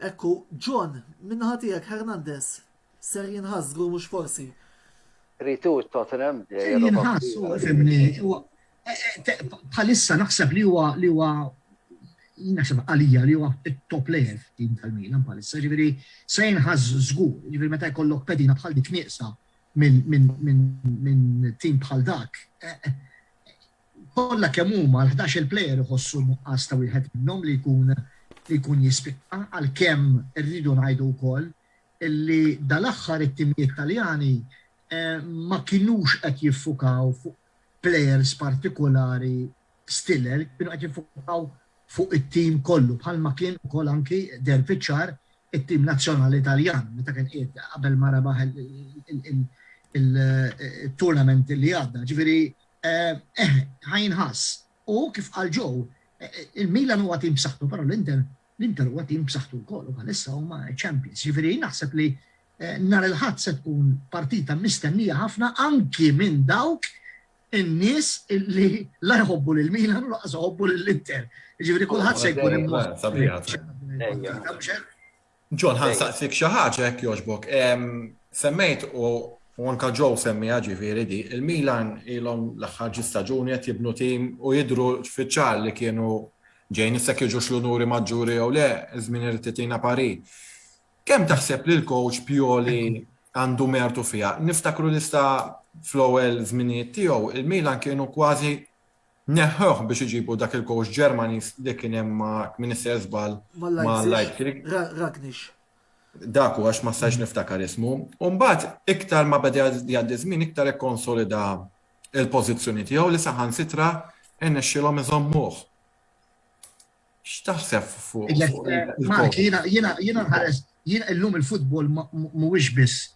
Ekku, John, min-naħa tiegħek Hernandez ser jinħass żgur mhux forsi. 3-2 Tottenham. Ser jinħass, u fimni, bħalissa naħseb li huwa li huwa naħseb għalija li huwa top player fit-tim tal-Milan bħalissa, ġifieri se jinħass żgur, ġifieri meta jkollok pedina bħal dik nieqsa minn tim bħal dak. Kollha kemm huma l-ħdax-il plejer iħossu n-nuqqas ta' wieħed minnhom li jkun li jkun jispikka għalkemm irridu ngħidu wkoll li dal-aħħar it-timijiet Taljani ma kinux qed jiffukaw fuq plejers partikulari stiller, kienu qed jiffukaw fuq it-tim kollu bħalma kien ukoll anki deher fiċ-ċar it-tim nazzjonali Taljan meta kien qiegħed qabel ma rebaħ il-tournament li għadda. Ġifieri eh, ħa jinħass. U kif qal Joe, il-Milan huwa tim b'saħħtu, però l-Inter l-Inter huwa tim b'saħħtu wkoll u bħalissa huma champions. Ġifieri naħseb li eh, nhar il-Ħadd se tkun partita mistennija ħafna anki minn dawk in-nies li la jħobbu lil Milan u laqas jħobbu lil Inter. Ġifieri kulħadd se jkun imma. John, ħan saqsik xi ħaġa jekk jogħġbok. Semmejt u u anka Joe semmiha ġifieri di, il-Milan ilhom l-aħħar ġi staġuni qed jibnu tim u jidhru fiċ-ċar li kienu ġejjin issa jekk jiġux l-unuri maġġuri jew le, iż-żmien irid itina parir. Kemm taħseb li l-coach Pioli għandu mertu fiha? Niftakru li sa fl-ewwel żminijiet tiegħu il-Milan kienu kważi neħħewh biex iġibu dak il-coach Ġermaniż li kien hemm ma' min isejjer żball ma' Leipzig. Ragnish. Dak hu għax ma stajtx niftakar ismu. U mbagħad iktar ma beda jgħaddi żmien iktar ikkonsolida l-pożizzjoni tiegħu li saħansitra rnexxielhom iżommuh. X'taħseb fuq Mark, jiena jiena jiena nħares jiena illum il-futbol mhuwiex biss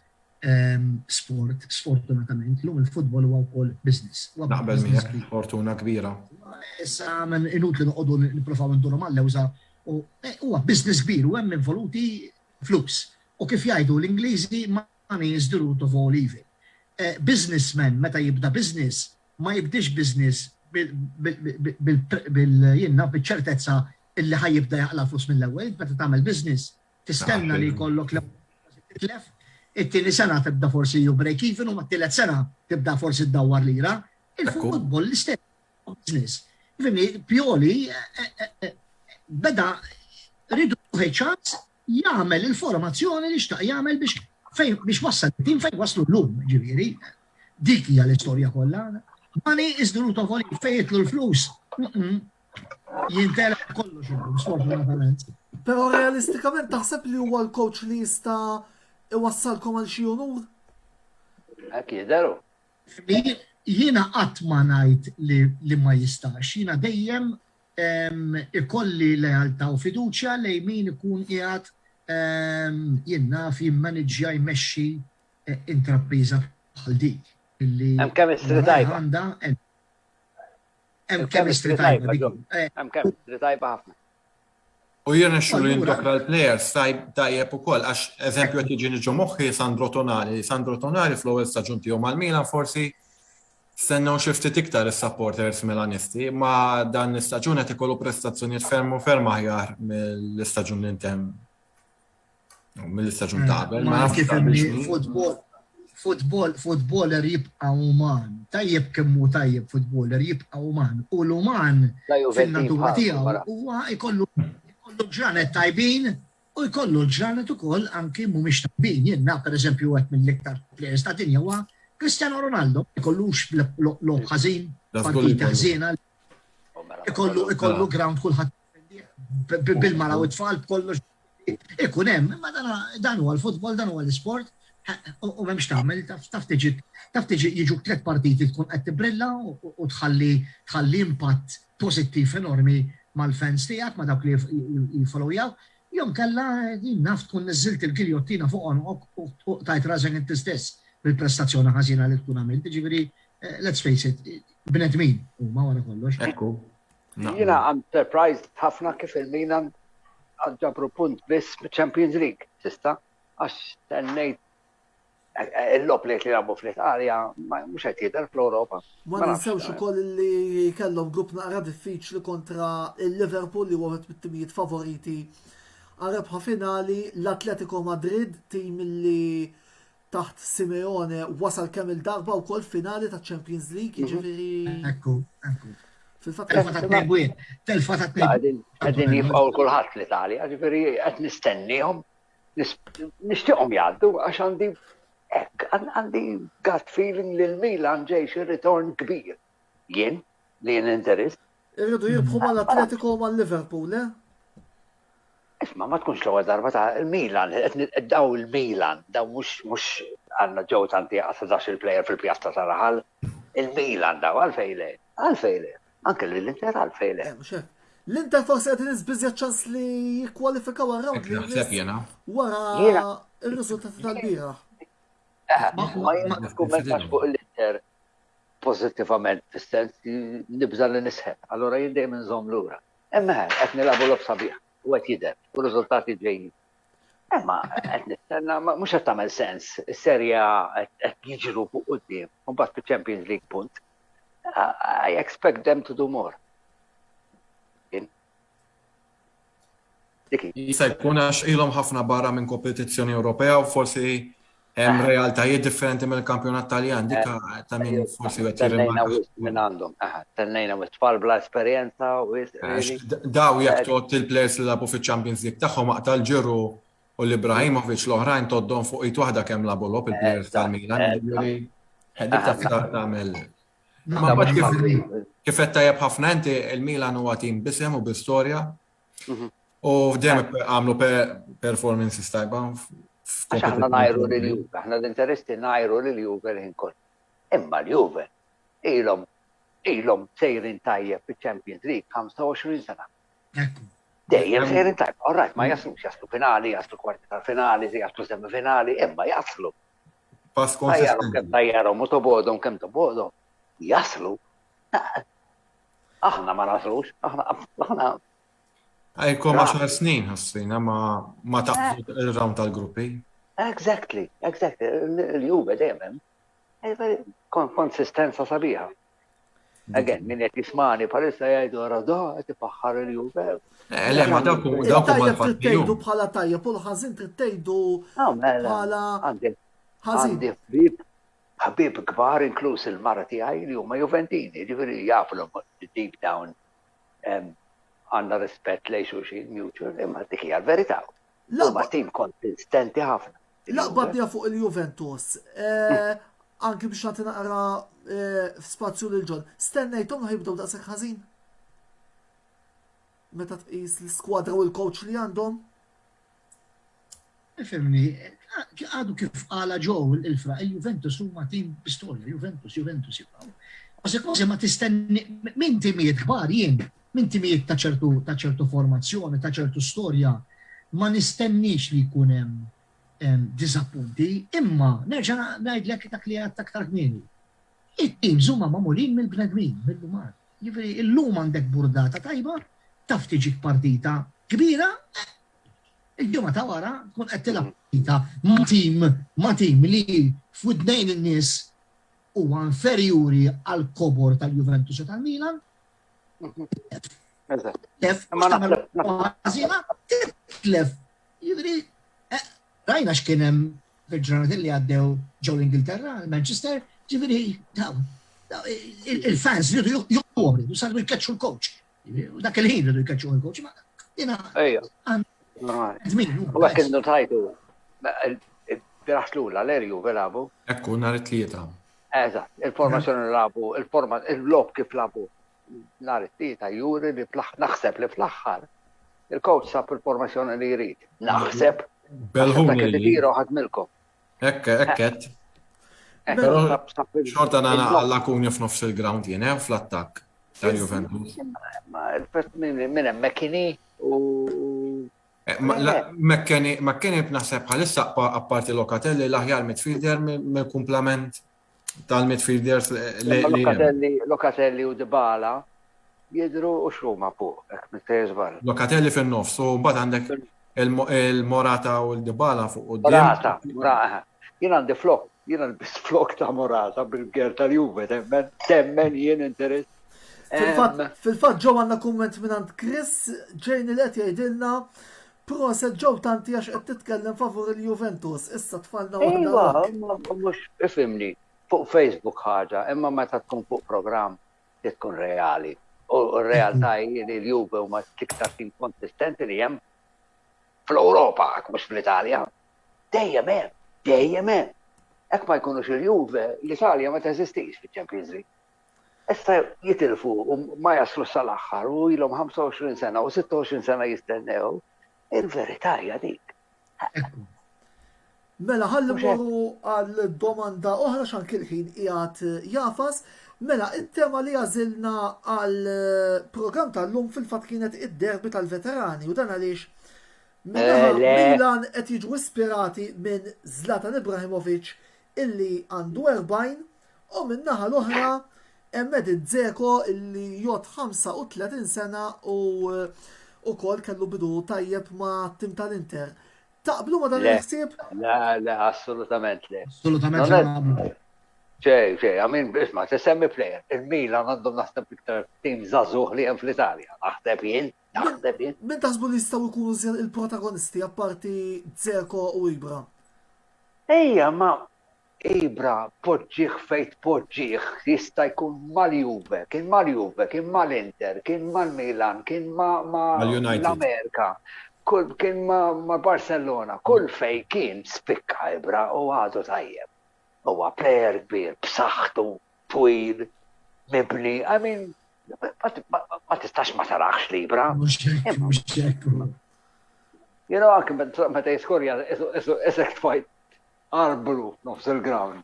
ehm, sport, sfortunatament, illum il-futbol huwa wkoll business. Naqbel miegħek, fortuna kbira. Issa men inutli noqogħdu nippruvaw nduru mal-lewża U eh, huwa business kbir u hemm involuti flus. U kif jgħidu l-Ingliżi money is the root of all evil. Eh, businessman meta jibda business ma jibdix business bil-jiena bil-ċertezza illi ħa jibda jaqla flus mill-ewwel, meta tagħmel business tistenna li jkollok titlef, it-tieni sena tibda forsi ju break even u mat-tielet sena tibda forsi ddawwar lira. Il-futbol l-istess business. Fimni, Pioli eh, eh, eh, beda ridu ċans jagħmel il-formazzjoni li xtaq jagħmel biex fejn biex wassal tim fejn waslu llum, ġifieri. Dik hija l-istorja kollha. Money is the root of all fejn jitlu l-flus. Jintela kollox illum, sfortunatament. Però realistikament taħseb li huwa l-coach li jista' iwassalkom għal xi unur? Hekk jidheru. Jiena qatt ma ngħid li ma jistax, jiena dejjem ikolli lealtà u fiduċja lejn min ikun qiegħed jien naf jimmaniġġja jmexxi intrapriża bħal dik illi Hemm chemistry tajba. Għandha hemm chemistry tajba. Hemm chemistry tajba ħafna. U jirnexxilu jindokra l-plejers tajjeb ukoll għax eżempju qed jiġini ġo moħħi Sandro Tonali. Sandro Tonali fl-ewwel staġun tiegħu mal-Milan forsi stennew xi ftit iktar is-supporters Milanisti, ma dan l-istaġun qed ikollu prestazzjonijiet ferm u ferm aħjar mill-istaġun li ntemm Mill-istaġun ta' qabel. Ma kif futbol, futbol, futboler jibqa' uman. Tajjeb kemm hu tajjeb futboler jibqa' uman. U l-uman fin-natura tiegħu huwa jkollu ġranet tajbin u jkollu ġranet ukoll anki mhumiex tajbin. Jien naf pereżempju wieħed mill-iktar players ta' dinja huwa Cristiano Ronaldo. Ma jkollux logħob ħażin, partita ħżiena. Ikollu ikollu ground kulħadd bil-mara u t-tfal b'kollox ikun hemm, imma dan huwa l-futbol, dan huwa l-isport, u m'hemmx tagħmel, taf tiġi taf tiġi jiġuk tliet partiti tkun qed tibrilla u tħalli tħalli impatt pożittiv enormi mal-fans tiegħek, ma' dawk li jiffollowjaw, jew inkella jien naf tkun niżżilt il-giljottina fuq għonqok u qtajt rasek inti stess bil-prestazzjoni ħażina li tkun għamilt, jiġifieri let's face it, bnedmin huma wara kollox. Ekku. Jiena I'm surprised ħafna kif il-Milan ġabru punt biss Champions League sista għax stennejt eh, eh, il-lob li qed jilagħbu fl-Italja mhux qed jidher fl-Ewropa. Ma ninsewx ukoll li kellhom grupp naqra diffiċli kontra il-Liverpool li huwa wieħed mit-timijiet favoriti għal rebħa finali l-Atletico Madrid tim li taħt Simeone wasal kemm il-darba wkoll finali ta' Champions League, mhm. jiġifieri. Ekku, ekku. Fil-fatt telfa ta' tnejn telfa ta' tnejn. Qegħdin jibqgħu kulħadd l-Italja, ġifieri qed nistennihom, nixtieqhom jgħaddu għax għandi hekk, għandi gut feeling li l-Milan ġej xi ritorn kbir. Jien li jien interist. Irridu jirbħu mal-Atletico u mal-Liverpool, eh? Isma' ma tkunx l-ewwel darba ta' il-Milan, qed daw il-Milan, daw mhux mhux għandna ġew tanti għas il-plejer fil-pjazza ta' raħal. Il-Milan daw għalfejn le, għalfejn le. Anke l-Inter għalfejn le. Eh, L-Inter forsi qed iżbiżja ċans li jikkwalifikaw għar-round li Naħseb jiena. Wara ir-riżultati tal-bieraħ. Eh, ma jiena nikkummentax fuq l-Inter pożittivament fis-sens li nibża' li nisħet. Allura jien dejjem inżomm lura. Imma qed nilagħbu logħob sabiħ u qed jidher u r-riżultati ġejjin. Imma qed nistenna mhux qed tagħmel sens. Is-Serie A qed jiġru fuq quddiem u mbagħad fiċ-Champions League punt. I expect them to do more. Jista' jkun għax ilhom ħafna barra minn kompetizzjoni Ewropea u forsi. Hemm realtajiet differenti mill-kampjonat Taljan, dik ta' min forsi qed jirrimarka. Minn għandhom, tennejna u tfal bla esperjenza u Daw jekk tgħodd il-players li lagħbu fiċ-Champions League tagħhom aqta' l-Ġiru u l-Ibrahimovic l-oħrajn tgħoddhom fuq id waħda kemm lagħbu logħob il-players tal-Milan. Dik taf tagħmel. Ma kif qed tajjeb ħafna inti il-Milan huwa tim b'isem u bi storja. Mhm. U dejjem għamlu performances tajba. Għax aħna najru lil Juve, aħna l-interisti najru lil Juve l-ħin kollu. Imma l-Juve ilhom ilhom sejrin tajjeb fiċ-Champions League 25 sena. Dejjem sejrin tajjeb. All right, ma jaslux, jaslu finali, jaslu kwarti tal-finali, jaslu semifinali, imma jaslu. Pass konsistenti. Kemm tajjarhom u tobodhom kemm tobodhom, jaslu. Aħna ma naslux, aħna aħna Għajkom 10 snin ħassina ma ma taqbdu eh. il-round tal-gruppi. Exactly, exactly. Il-Juve dejjem hemm. Eh, konsistenza sabiħa. Again, min qed jismani bħalissa jgħidu ara da qed ifaħħar il-Juve. Eh, le, ma dawk dawk huma l-fatti. Tgħidu bħala tajjeb u l-ħażin trid tgħidu ah, mela, bħala ħażin. Għandi ħbieb ħbieb kbar inkluż il-mara tiegħi li huma Juventini, ġifieri jafu deep down għandna rispett lejn xulxin mutual, imma dik hija l-verità. Huma tim konsistenti ħafna. Laqba bija fuq il-Juventus. Eh, anki biex nagħti naqra eh, spazju lil John. Stennejthom ħajbdew daqshekk ħażin? Meta tqis l-skwadra u l-coach li għandhom? Ifhimni, għadu kif qala Joe il-fra, il-Juventus huma tim bi storja, Juventus, Juventus jibqgħu. Kważi kważi ma tistenni minn timijiet kbar jien, minn timijiet ta' ċertu ta' ċertu formazzjoni, ta' ċertu storja, ma nistennix li jkun hemm diżappunti, imma nerġa' ngħidlek dak li għedt aktar kmieni. It-teams huma magħmulin mill-bnedmin, mill-uman. Jiġifieri illum għandek burdata tajba, taf tiġik partita kbira, Il-ġimgħa ta' wara tkun qed tilgħab partita ma' tim ma' tim li f'widnejn in-nies huwa inferjuri għall-kobor tal-Juventus u tal-Milan. Titlef, ħażina, titlef. Jiġifieri eh, rajna x'kien hemm fil-ġranet li għaddew ġew l-Ingilterra, Manchester, ġifieri il-fans rridu juqgħu, saru jkeċċu l-coach. U dak il-ħin rridu jkeċċu il-coach, ma jena. Ejja. Normali. U għak innu tajtu, biraħ lura l-erju velabu. Ekku, nhar it-tlieta. Eżatt, il-formazzjoni li labu, il-forma, il-lob kif labu nhar it-tlieta juri li naħseb li fl-aħħar il-coach sab il-formazzjoni li jrid. Naħseb. Belħu li ħadmilkom. Ekk, ekket. Però xorta nana għall-lakuni f'nofs il-ground jien, eh, fl-attakk ta' Juventus. Minn hemm McKinney u eh, McKennie naħseb bħalissa apparti Locatelli l-aħjar midfielder mill-kumplament tal-midfielders li. Locatelli u Dybala jidru u xruma fuq, hekk mistejjer żball. Locatelli fin-nofs u mbagħad għandek il-Morata u l-Dybala fuq quddiem. Morata, Morata. Jien għandi flok, jien għandi flok ta' Morata bil-ger tal-Juve, temmen, temmen jien interess. Fil-fatt ġew għandna kumment minn Chris Ġejni li qed jgħidilna Proset Joe Tanti għax qed titkellem favur il-Juventus, issa tfalna waħda. Iva, mhux ifhimni, fuq Facebook ħaġa, imma meta tkun fuq programm trid tkun reali. U r-realtà hi li l-Juve huma l-iktar tim konsistenti li hemm fl-Ewropa, jekk mhux fl-Italja. Dejjem hemm, dejjem hemm. Hekk ma jkunux il-Juve, l-Italja ma teżistix fiċ-Champions League. Issa jitilfu u ma jaslux sal-aħħar u ilhom 25 sena u 26 sena jistennew. Il-verità hija dik. Mela ħalli mmorru għal domanda oħra x'anki l-ħin qiegħed jafas. Mela, it-tema li għażilna għal programm tal-lum fil-fatt kienet id-derby tal-veterani u dan għaliex eh, Milan qed jiġu ispirati minn Zlatan Ibrahimovic illi għandu 40 u min-naħa l-oħra hemm Edin Dzeko illi jgħodd 35 sena u ukoll kellu bidu tajjeb ma' tim tal-Inter. Taqblu ma' dan il-ħsieb? Le, le, assolutament le. Assolutament le. Ċej, ċej, għamin, isma, semmi player. Il-Milan għandhom naħseb iktar tim żagħżugħ li hemm fl-Italja. Naħseb jien, naħseb jien. Min taħsbu li jistgħu jkunu il-protagonisti apparti Dzeko u Ibra? Ejja, ma Ibra poġġih fejn tpoġġih, jista' jkun mal-Juve, kien mal-Juve, kien mal-Inter, kien mal-Milan, kien ma' l-Amerika, kien ma' Barcellona, kull fejn kien spikka Ibra u għadu tajjeb. Huwa plejer kbir, b'saħħtu, twil, mibni, I mean, ma tistax ma tarax l-Ibra. Mhux hekk, mhux hekk. You know, anke meta jiskorja, isek tfajt arblu f'nofs il-ground.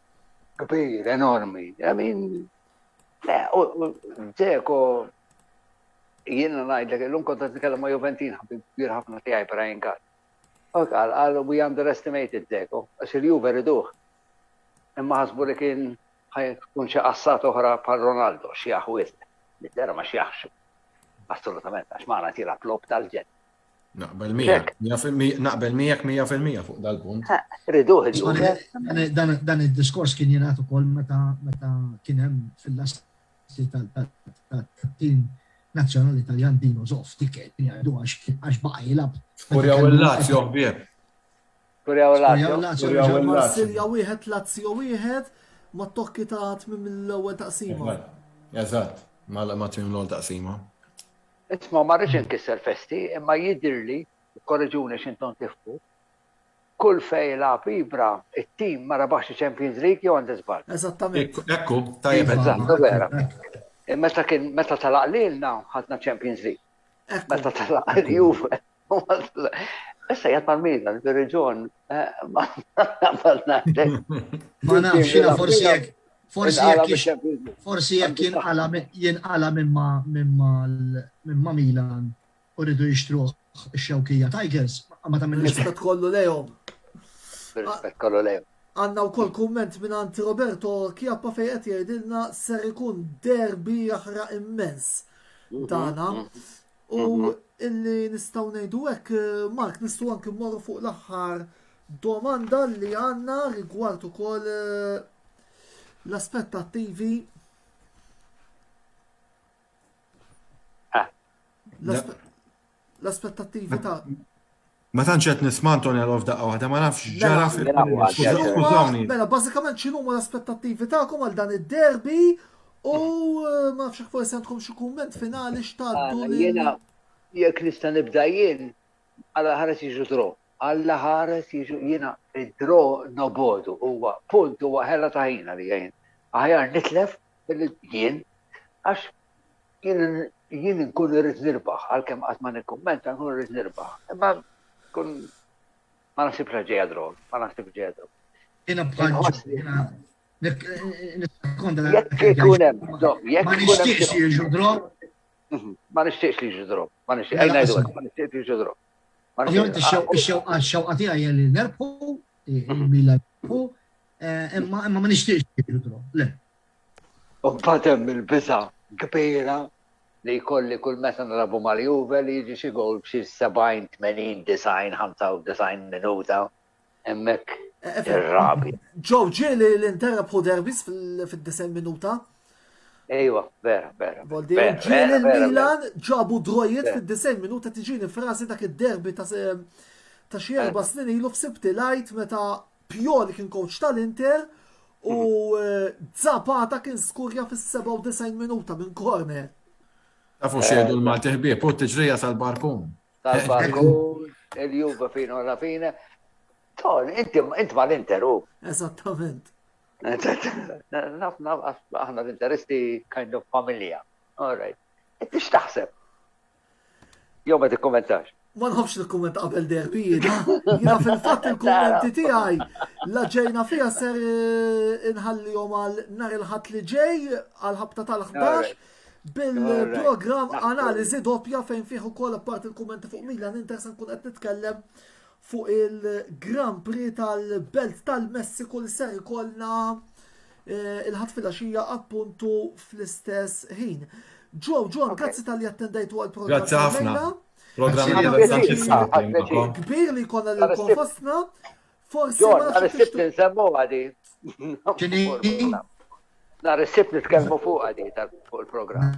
Kbir, enormi. I mean, le, u Dzeko, jiena ngħidlek, illum kont qed nitkellem ma' Juventin ħabib kbir ħafna tiegħi Brian Gatt. U qal, qal we underestimated Dzeko, għax il-Juve riduh. Imma ħasbu li kien ħajkun xi qassat oħra bħal Ronaldo, xjaħ wisq. Nidera ma xjaħx. Assolutament, għax magħna tilgħab logħob tal-ġenn. Naqbel miegħek, naqbel miegħek 100% fuq dal-punt. Riduh il-Juve. Dan id-diskors kien jingħad ukoll meta meta kien hemm fil-lasti tat-tim nazzjonali Taljan Dino Zoff dik kien jgħidu għax baqa' jilgħab. Skurjaw il-Lazio ħbieb. Skurjaw il-Lazio. Marsilja wieħed Lazio wieħed ma tokki ta' tmiem l-ewwel taqsima. Eżatt, ma tmiem l-ewwel taqsima. Isma' ma rridx inkisser festi, imma jidhirli, ikkoreġuni x'intom tifhmu, kull fejn lagħab Ibra, it-tim ma rebaħx iċ-Champions League jew għandi żball? Eżattament. Ekku, tajjeb. Eżatt, vera. Meta kien meta telaq lilna ħadna Champions League. Meta telaq il-Juve. Issa jgħid mal-Milan, bir-reġun, eh, ma nafx, jiena forsi jekk forsi jekk forsi jekk jinqala jinqala minn ma Milan u rridu jixtruh ix-xewkija Tigers, ma tagħmilx. Rispett kollu lejhom. Rispett kollu lejhom. Għandna wkoll kumment mingħand Roberto Chiappa fejn qed jgħidilna ser ikun derby jaħraq immens mhm, dana. Mhm. U mhm. illi nistgħu ngħidu hekk, eh, Mark, nistgħu anki mmorru fuq l-aħħar domanda li għandna rigward ukoll eh, l-aspettattivi. Ah. L-aspettattivi ta' Ma tantx qed nisma' Antonello f'daqqa waħda, ma nafx ġara fil Skużawni. Mela, bażikament x'inhuma l-aspettattivi tagħkom għal dan id-derby u eh, ma nafx forsi għandkom xi kumment finali x'tgħaddu. Jiena jekk nista' nibda jien għala ħares jiġu draw. Alla ħares jiġu jiena id-draw nobodu huwa punt huwa ħela ta' ħin għalija jien. Aħjar nitlef milli jien għax jien jien nkun irrid nirbaħ għalkemm qatt ma nikkummenta nkun irrid nirbaħ. Imma kun ma naħsibx li ġejja draw, ma naħsibx ġejja draw. Jiena bħal Jekk ikun hemm, jekk ma nixtieqx li jiġu draw. Mhm, ma nixtieqx li jiġu draw, ma nixtieqx, ejna ma nixtieqx li jiġu draw. Ovvjament ix-xewqa x-xewqa tiegħi li nerbħu, il-Milan nerbħu, eh, imma imma ma nixtieqx li jiġu draw. Le. U mbagħad hemm il-biża' kbira li jkolli kull meta nilagħbu mal-Juve li jiġi xi gowl f'xi 70, 80, 90, 95 minuta hemmhekk ir-rabja. Joe ġieli l-Inter rebħu derbis fid-90 minuta. Ejwa, vera, vera. Voldi, ġieli l-Milan ġabu drojiet fid-90 minuta tiġini frasi dak id-derbi ta' ta' xi erba' snin ilu f'Sibti Light meta Pioli kien coach tal-Inter u mhm. Zapata kien skurja fis-97 minuta minn corner. Tafu xiedu l-Malti ħbieb, u t-tiġrija tal-barkun. Tal-barkun, il-Juve fino alla fine. Ton, inti mal-Inter u. Eżattament. Naf, naf, aħna l-interisti kind of familja. All right. Inti x'taħseb? Jew ma tikkommentax. Ma nħobbx nikkumment qabel derbi jiena. Jiena fil-fatt il-kummenti tiegħi la ġejna fiha ser eh, inħallihom għal nhar il-Ħadd li ġej għal ħabta tal-11 bil-programm analiżi doppja fejn fih ukoll apparti il-kummenti fuq Milan Inter se nkun qed nitkellem fuq il-Grand Prix tal-Belt tal-Messiku li ser ikollna eh, il-ħadd filgħaxija appuntu fl-istess ħin. Joe, John, grazzi tal-li attendejtu għal-programm. Grazzi ħafna. Programm Kbir li konna l-kom fostna. Forsi ma nhar is-Sibt insemmu għadi. Nhar is-Sibt nitkellmu fuq għadi fuq il-programm.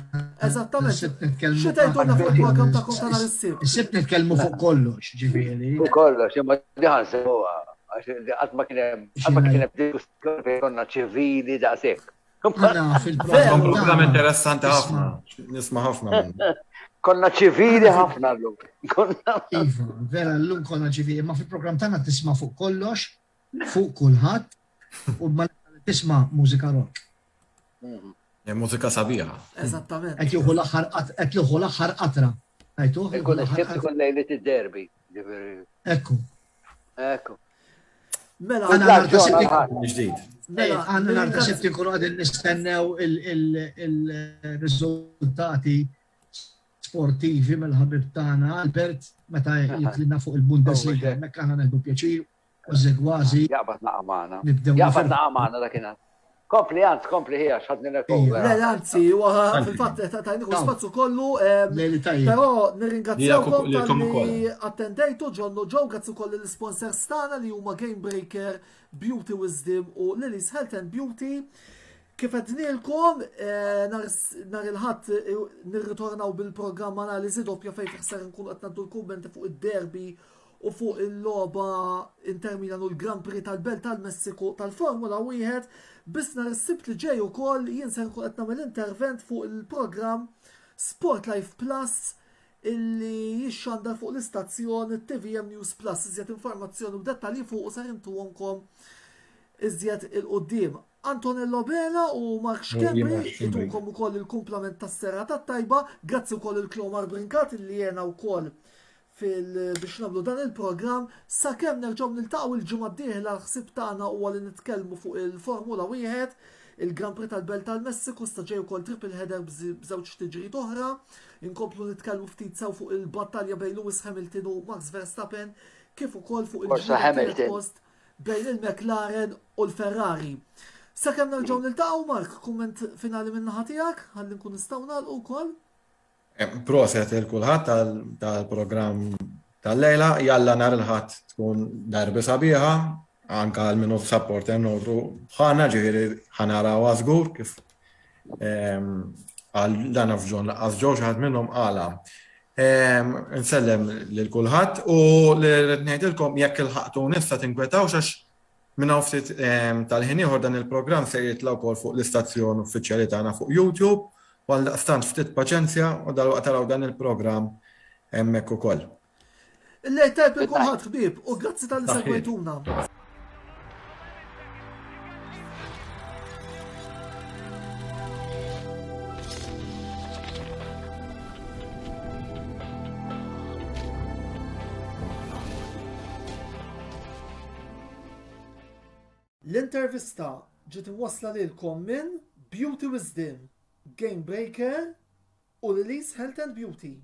Eżattament. Xi tgħidulna fuq il-programm ta' ta' nhar is-Sibt? Is-Sibt nitkellmu fuq kollox, ġifieri. Fuq kollox, imma diħan semmuha. Għax qatt ma kien hemm qatt ma kien hemm diskussjoni fejn konna ċivili daqshekk. Aħna fil-programm Programm interessanti ħafna, nisma' ħafna. Konna ċivili ħafna llum. Iva, vera llum konna ċivili, imma fil-programm tagħna tisma' fuq kollox, fuq kulħadd, u ma tisma' mużika rock. Mhm. Mużika sabiħa. Eżattament. Qed jieħu l-aħħar qed jieħu l-aħħar qatra. Għajtuh? Ikun is-sibt ikun lejliet id-derby. Ekku. Ekku. Mela, għanna nhar ta' sibt Ġdid. Mela, għanna nhar ta' sibt inkunu qegħdin nistennew il-riżultati sportivi mill-ħabib tagħna Albert meta jitlina fuq il-Bundesliga. Hemmhekk aħna neħdu pjaċir Kważi kważi. Jaqbad naqa' magħna. Nibdew. Jaqbad naqa' magħna dakinhar. Kompli, anz, kompli ħija, xħadni l-ekkover. Le, anzi, fil-fatt, tajniku spazju kollu. Pero nirringrazzjawkom tal-li attendejtu, John u Joe, grazzi koll l-sponsors tagħna li huma Game Breaker, Beauty Wisdom u Lily's Health and Beauty. Kif għednielkom, eh, nhar il-ħadd eh, nirritornaw bil-programm analiżi doppja fejn fih nkunu qed ngħaddu l-kummenti fuq id-derby u fuq il-logħba Inter Milan u l-Grand Prix tal-Belt tal-Messiku tal-Formula 1, biss nhar is-Sibt li ġej ukoll jien se nkun qed nagħmel intervent fuq il-programm Sport Life Plus illi jixxandar fuq l-istazzjon TVM News Plus. Iżjed informazzjoni u dettalji fuqu ser intuhomkom iżjed 'il quddiem. Antonello Bela u Mark Schembri itukom ukoll il-kumplament tas-serata t-tajba. Grazzi wkoll il Klomar Brincat illi għena wkoll fil biex nagħmlu dan il-programm sakemm nerġgħu niltaqgħu il-ġimgħa d-dieħla l-ħsieb tagħna huwa li nitkellmu fuq il-Formula Wieħed, il-Grand Prix tal-Belt tal-Messiku sta ġej ukoll triple header b'żewġ tiġrijiet oħra. Inkomplu nitkellmu ftit sew fuq il-battalja bejn Lewis Hamilton u Max Verstappen kif ukoll fuq il-ġlieda post bejn il-McLaren u l-Ferrari. Sakemm nerġgħu niltaqgħu Mark, kumment finali min-naħa tiegħek ħalli nkun nistgħu nagħlqu wkoll. Proset il kulħadd tal-programm tal-lejla, jalla nhar il-Ħadd tkun darbi sabiħa, anka għal minnu supporter notru bħalna ġifieri ħanarawha żgur kif ehm, għal dan f'ġon laqqas ġew xi ħadd minnhom qala. Ehm, nsellem lil kulħadd u li rrid ngħidilkom jekk il-ħaqtu nista' tinkwetawx għax Minn hawn ftit tal-ħin ieħor dan il-programm ser jitla' wkoll fuq l-istazzjon uffiċjali tagħna fuq YouTube u għaldaqstant ftit paċenzja u dalwaqt taraw dan il-programm hemmhekk ukoll. Il-lejl tajjeb lil kulħadd ħbieb u grazzi talli segwejtuna. L-intervista ġiet imwassla lilkom minn Beauty Wisdom, Game Breaker u Lily's Health and Beauty.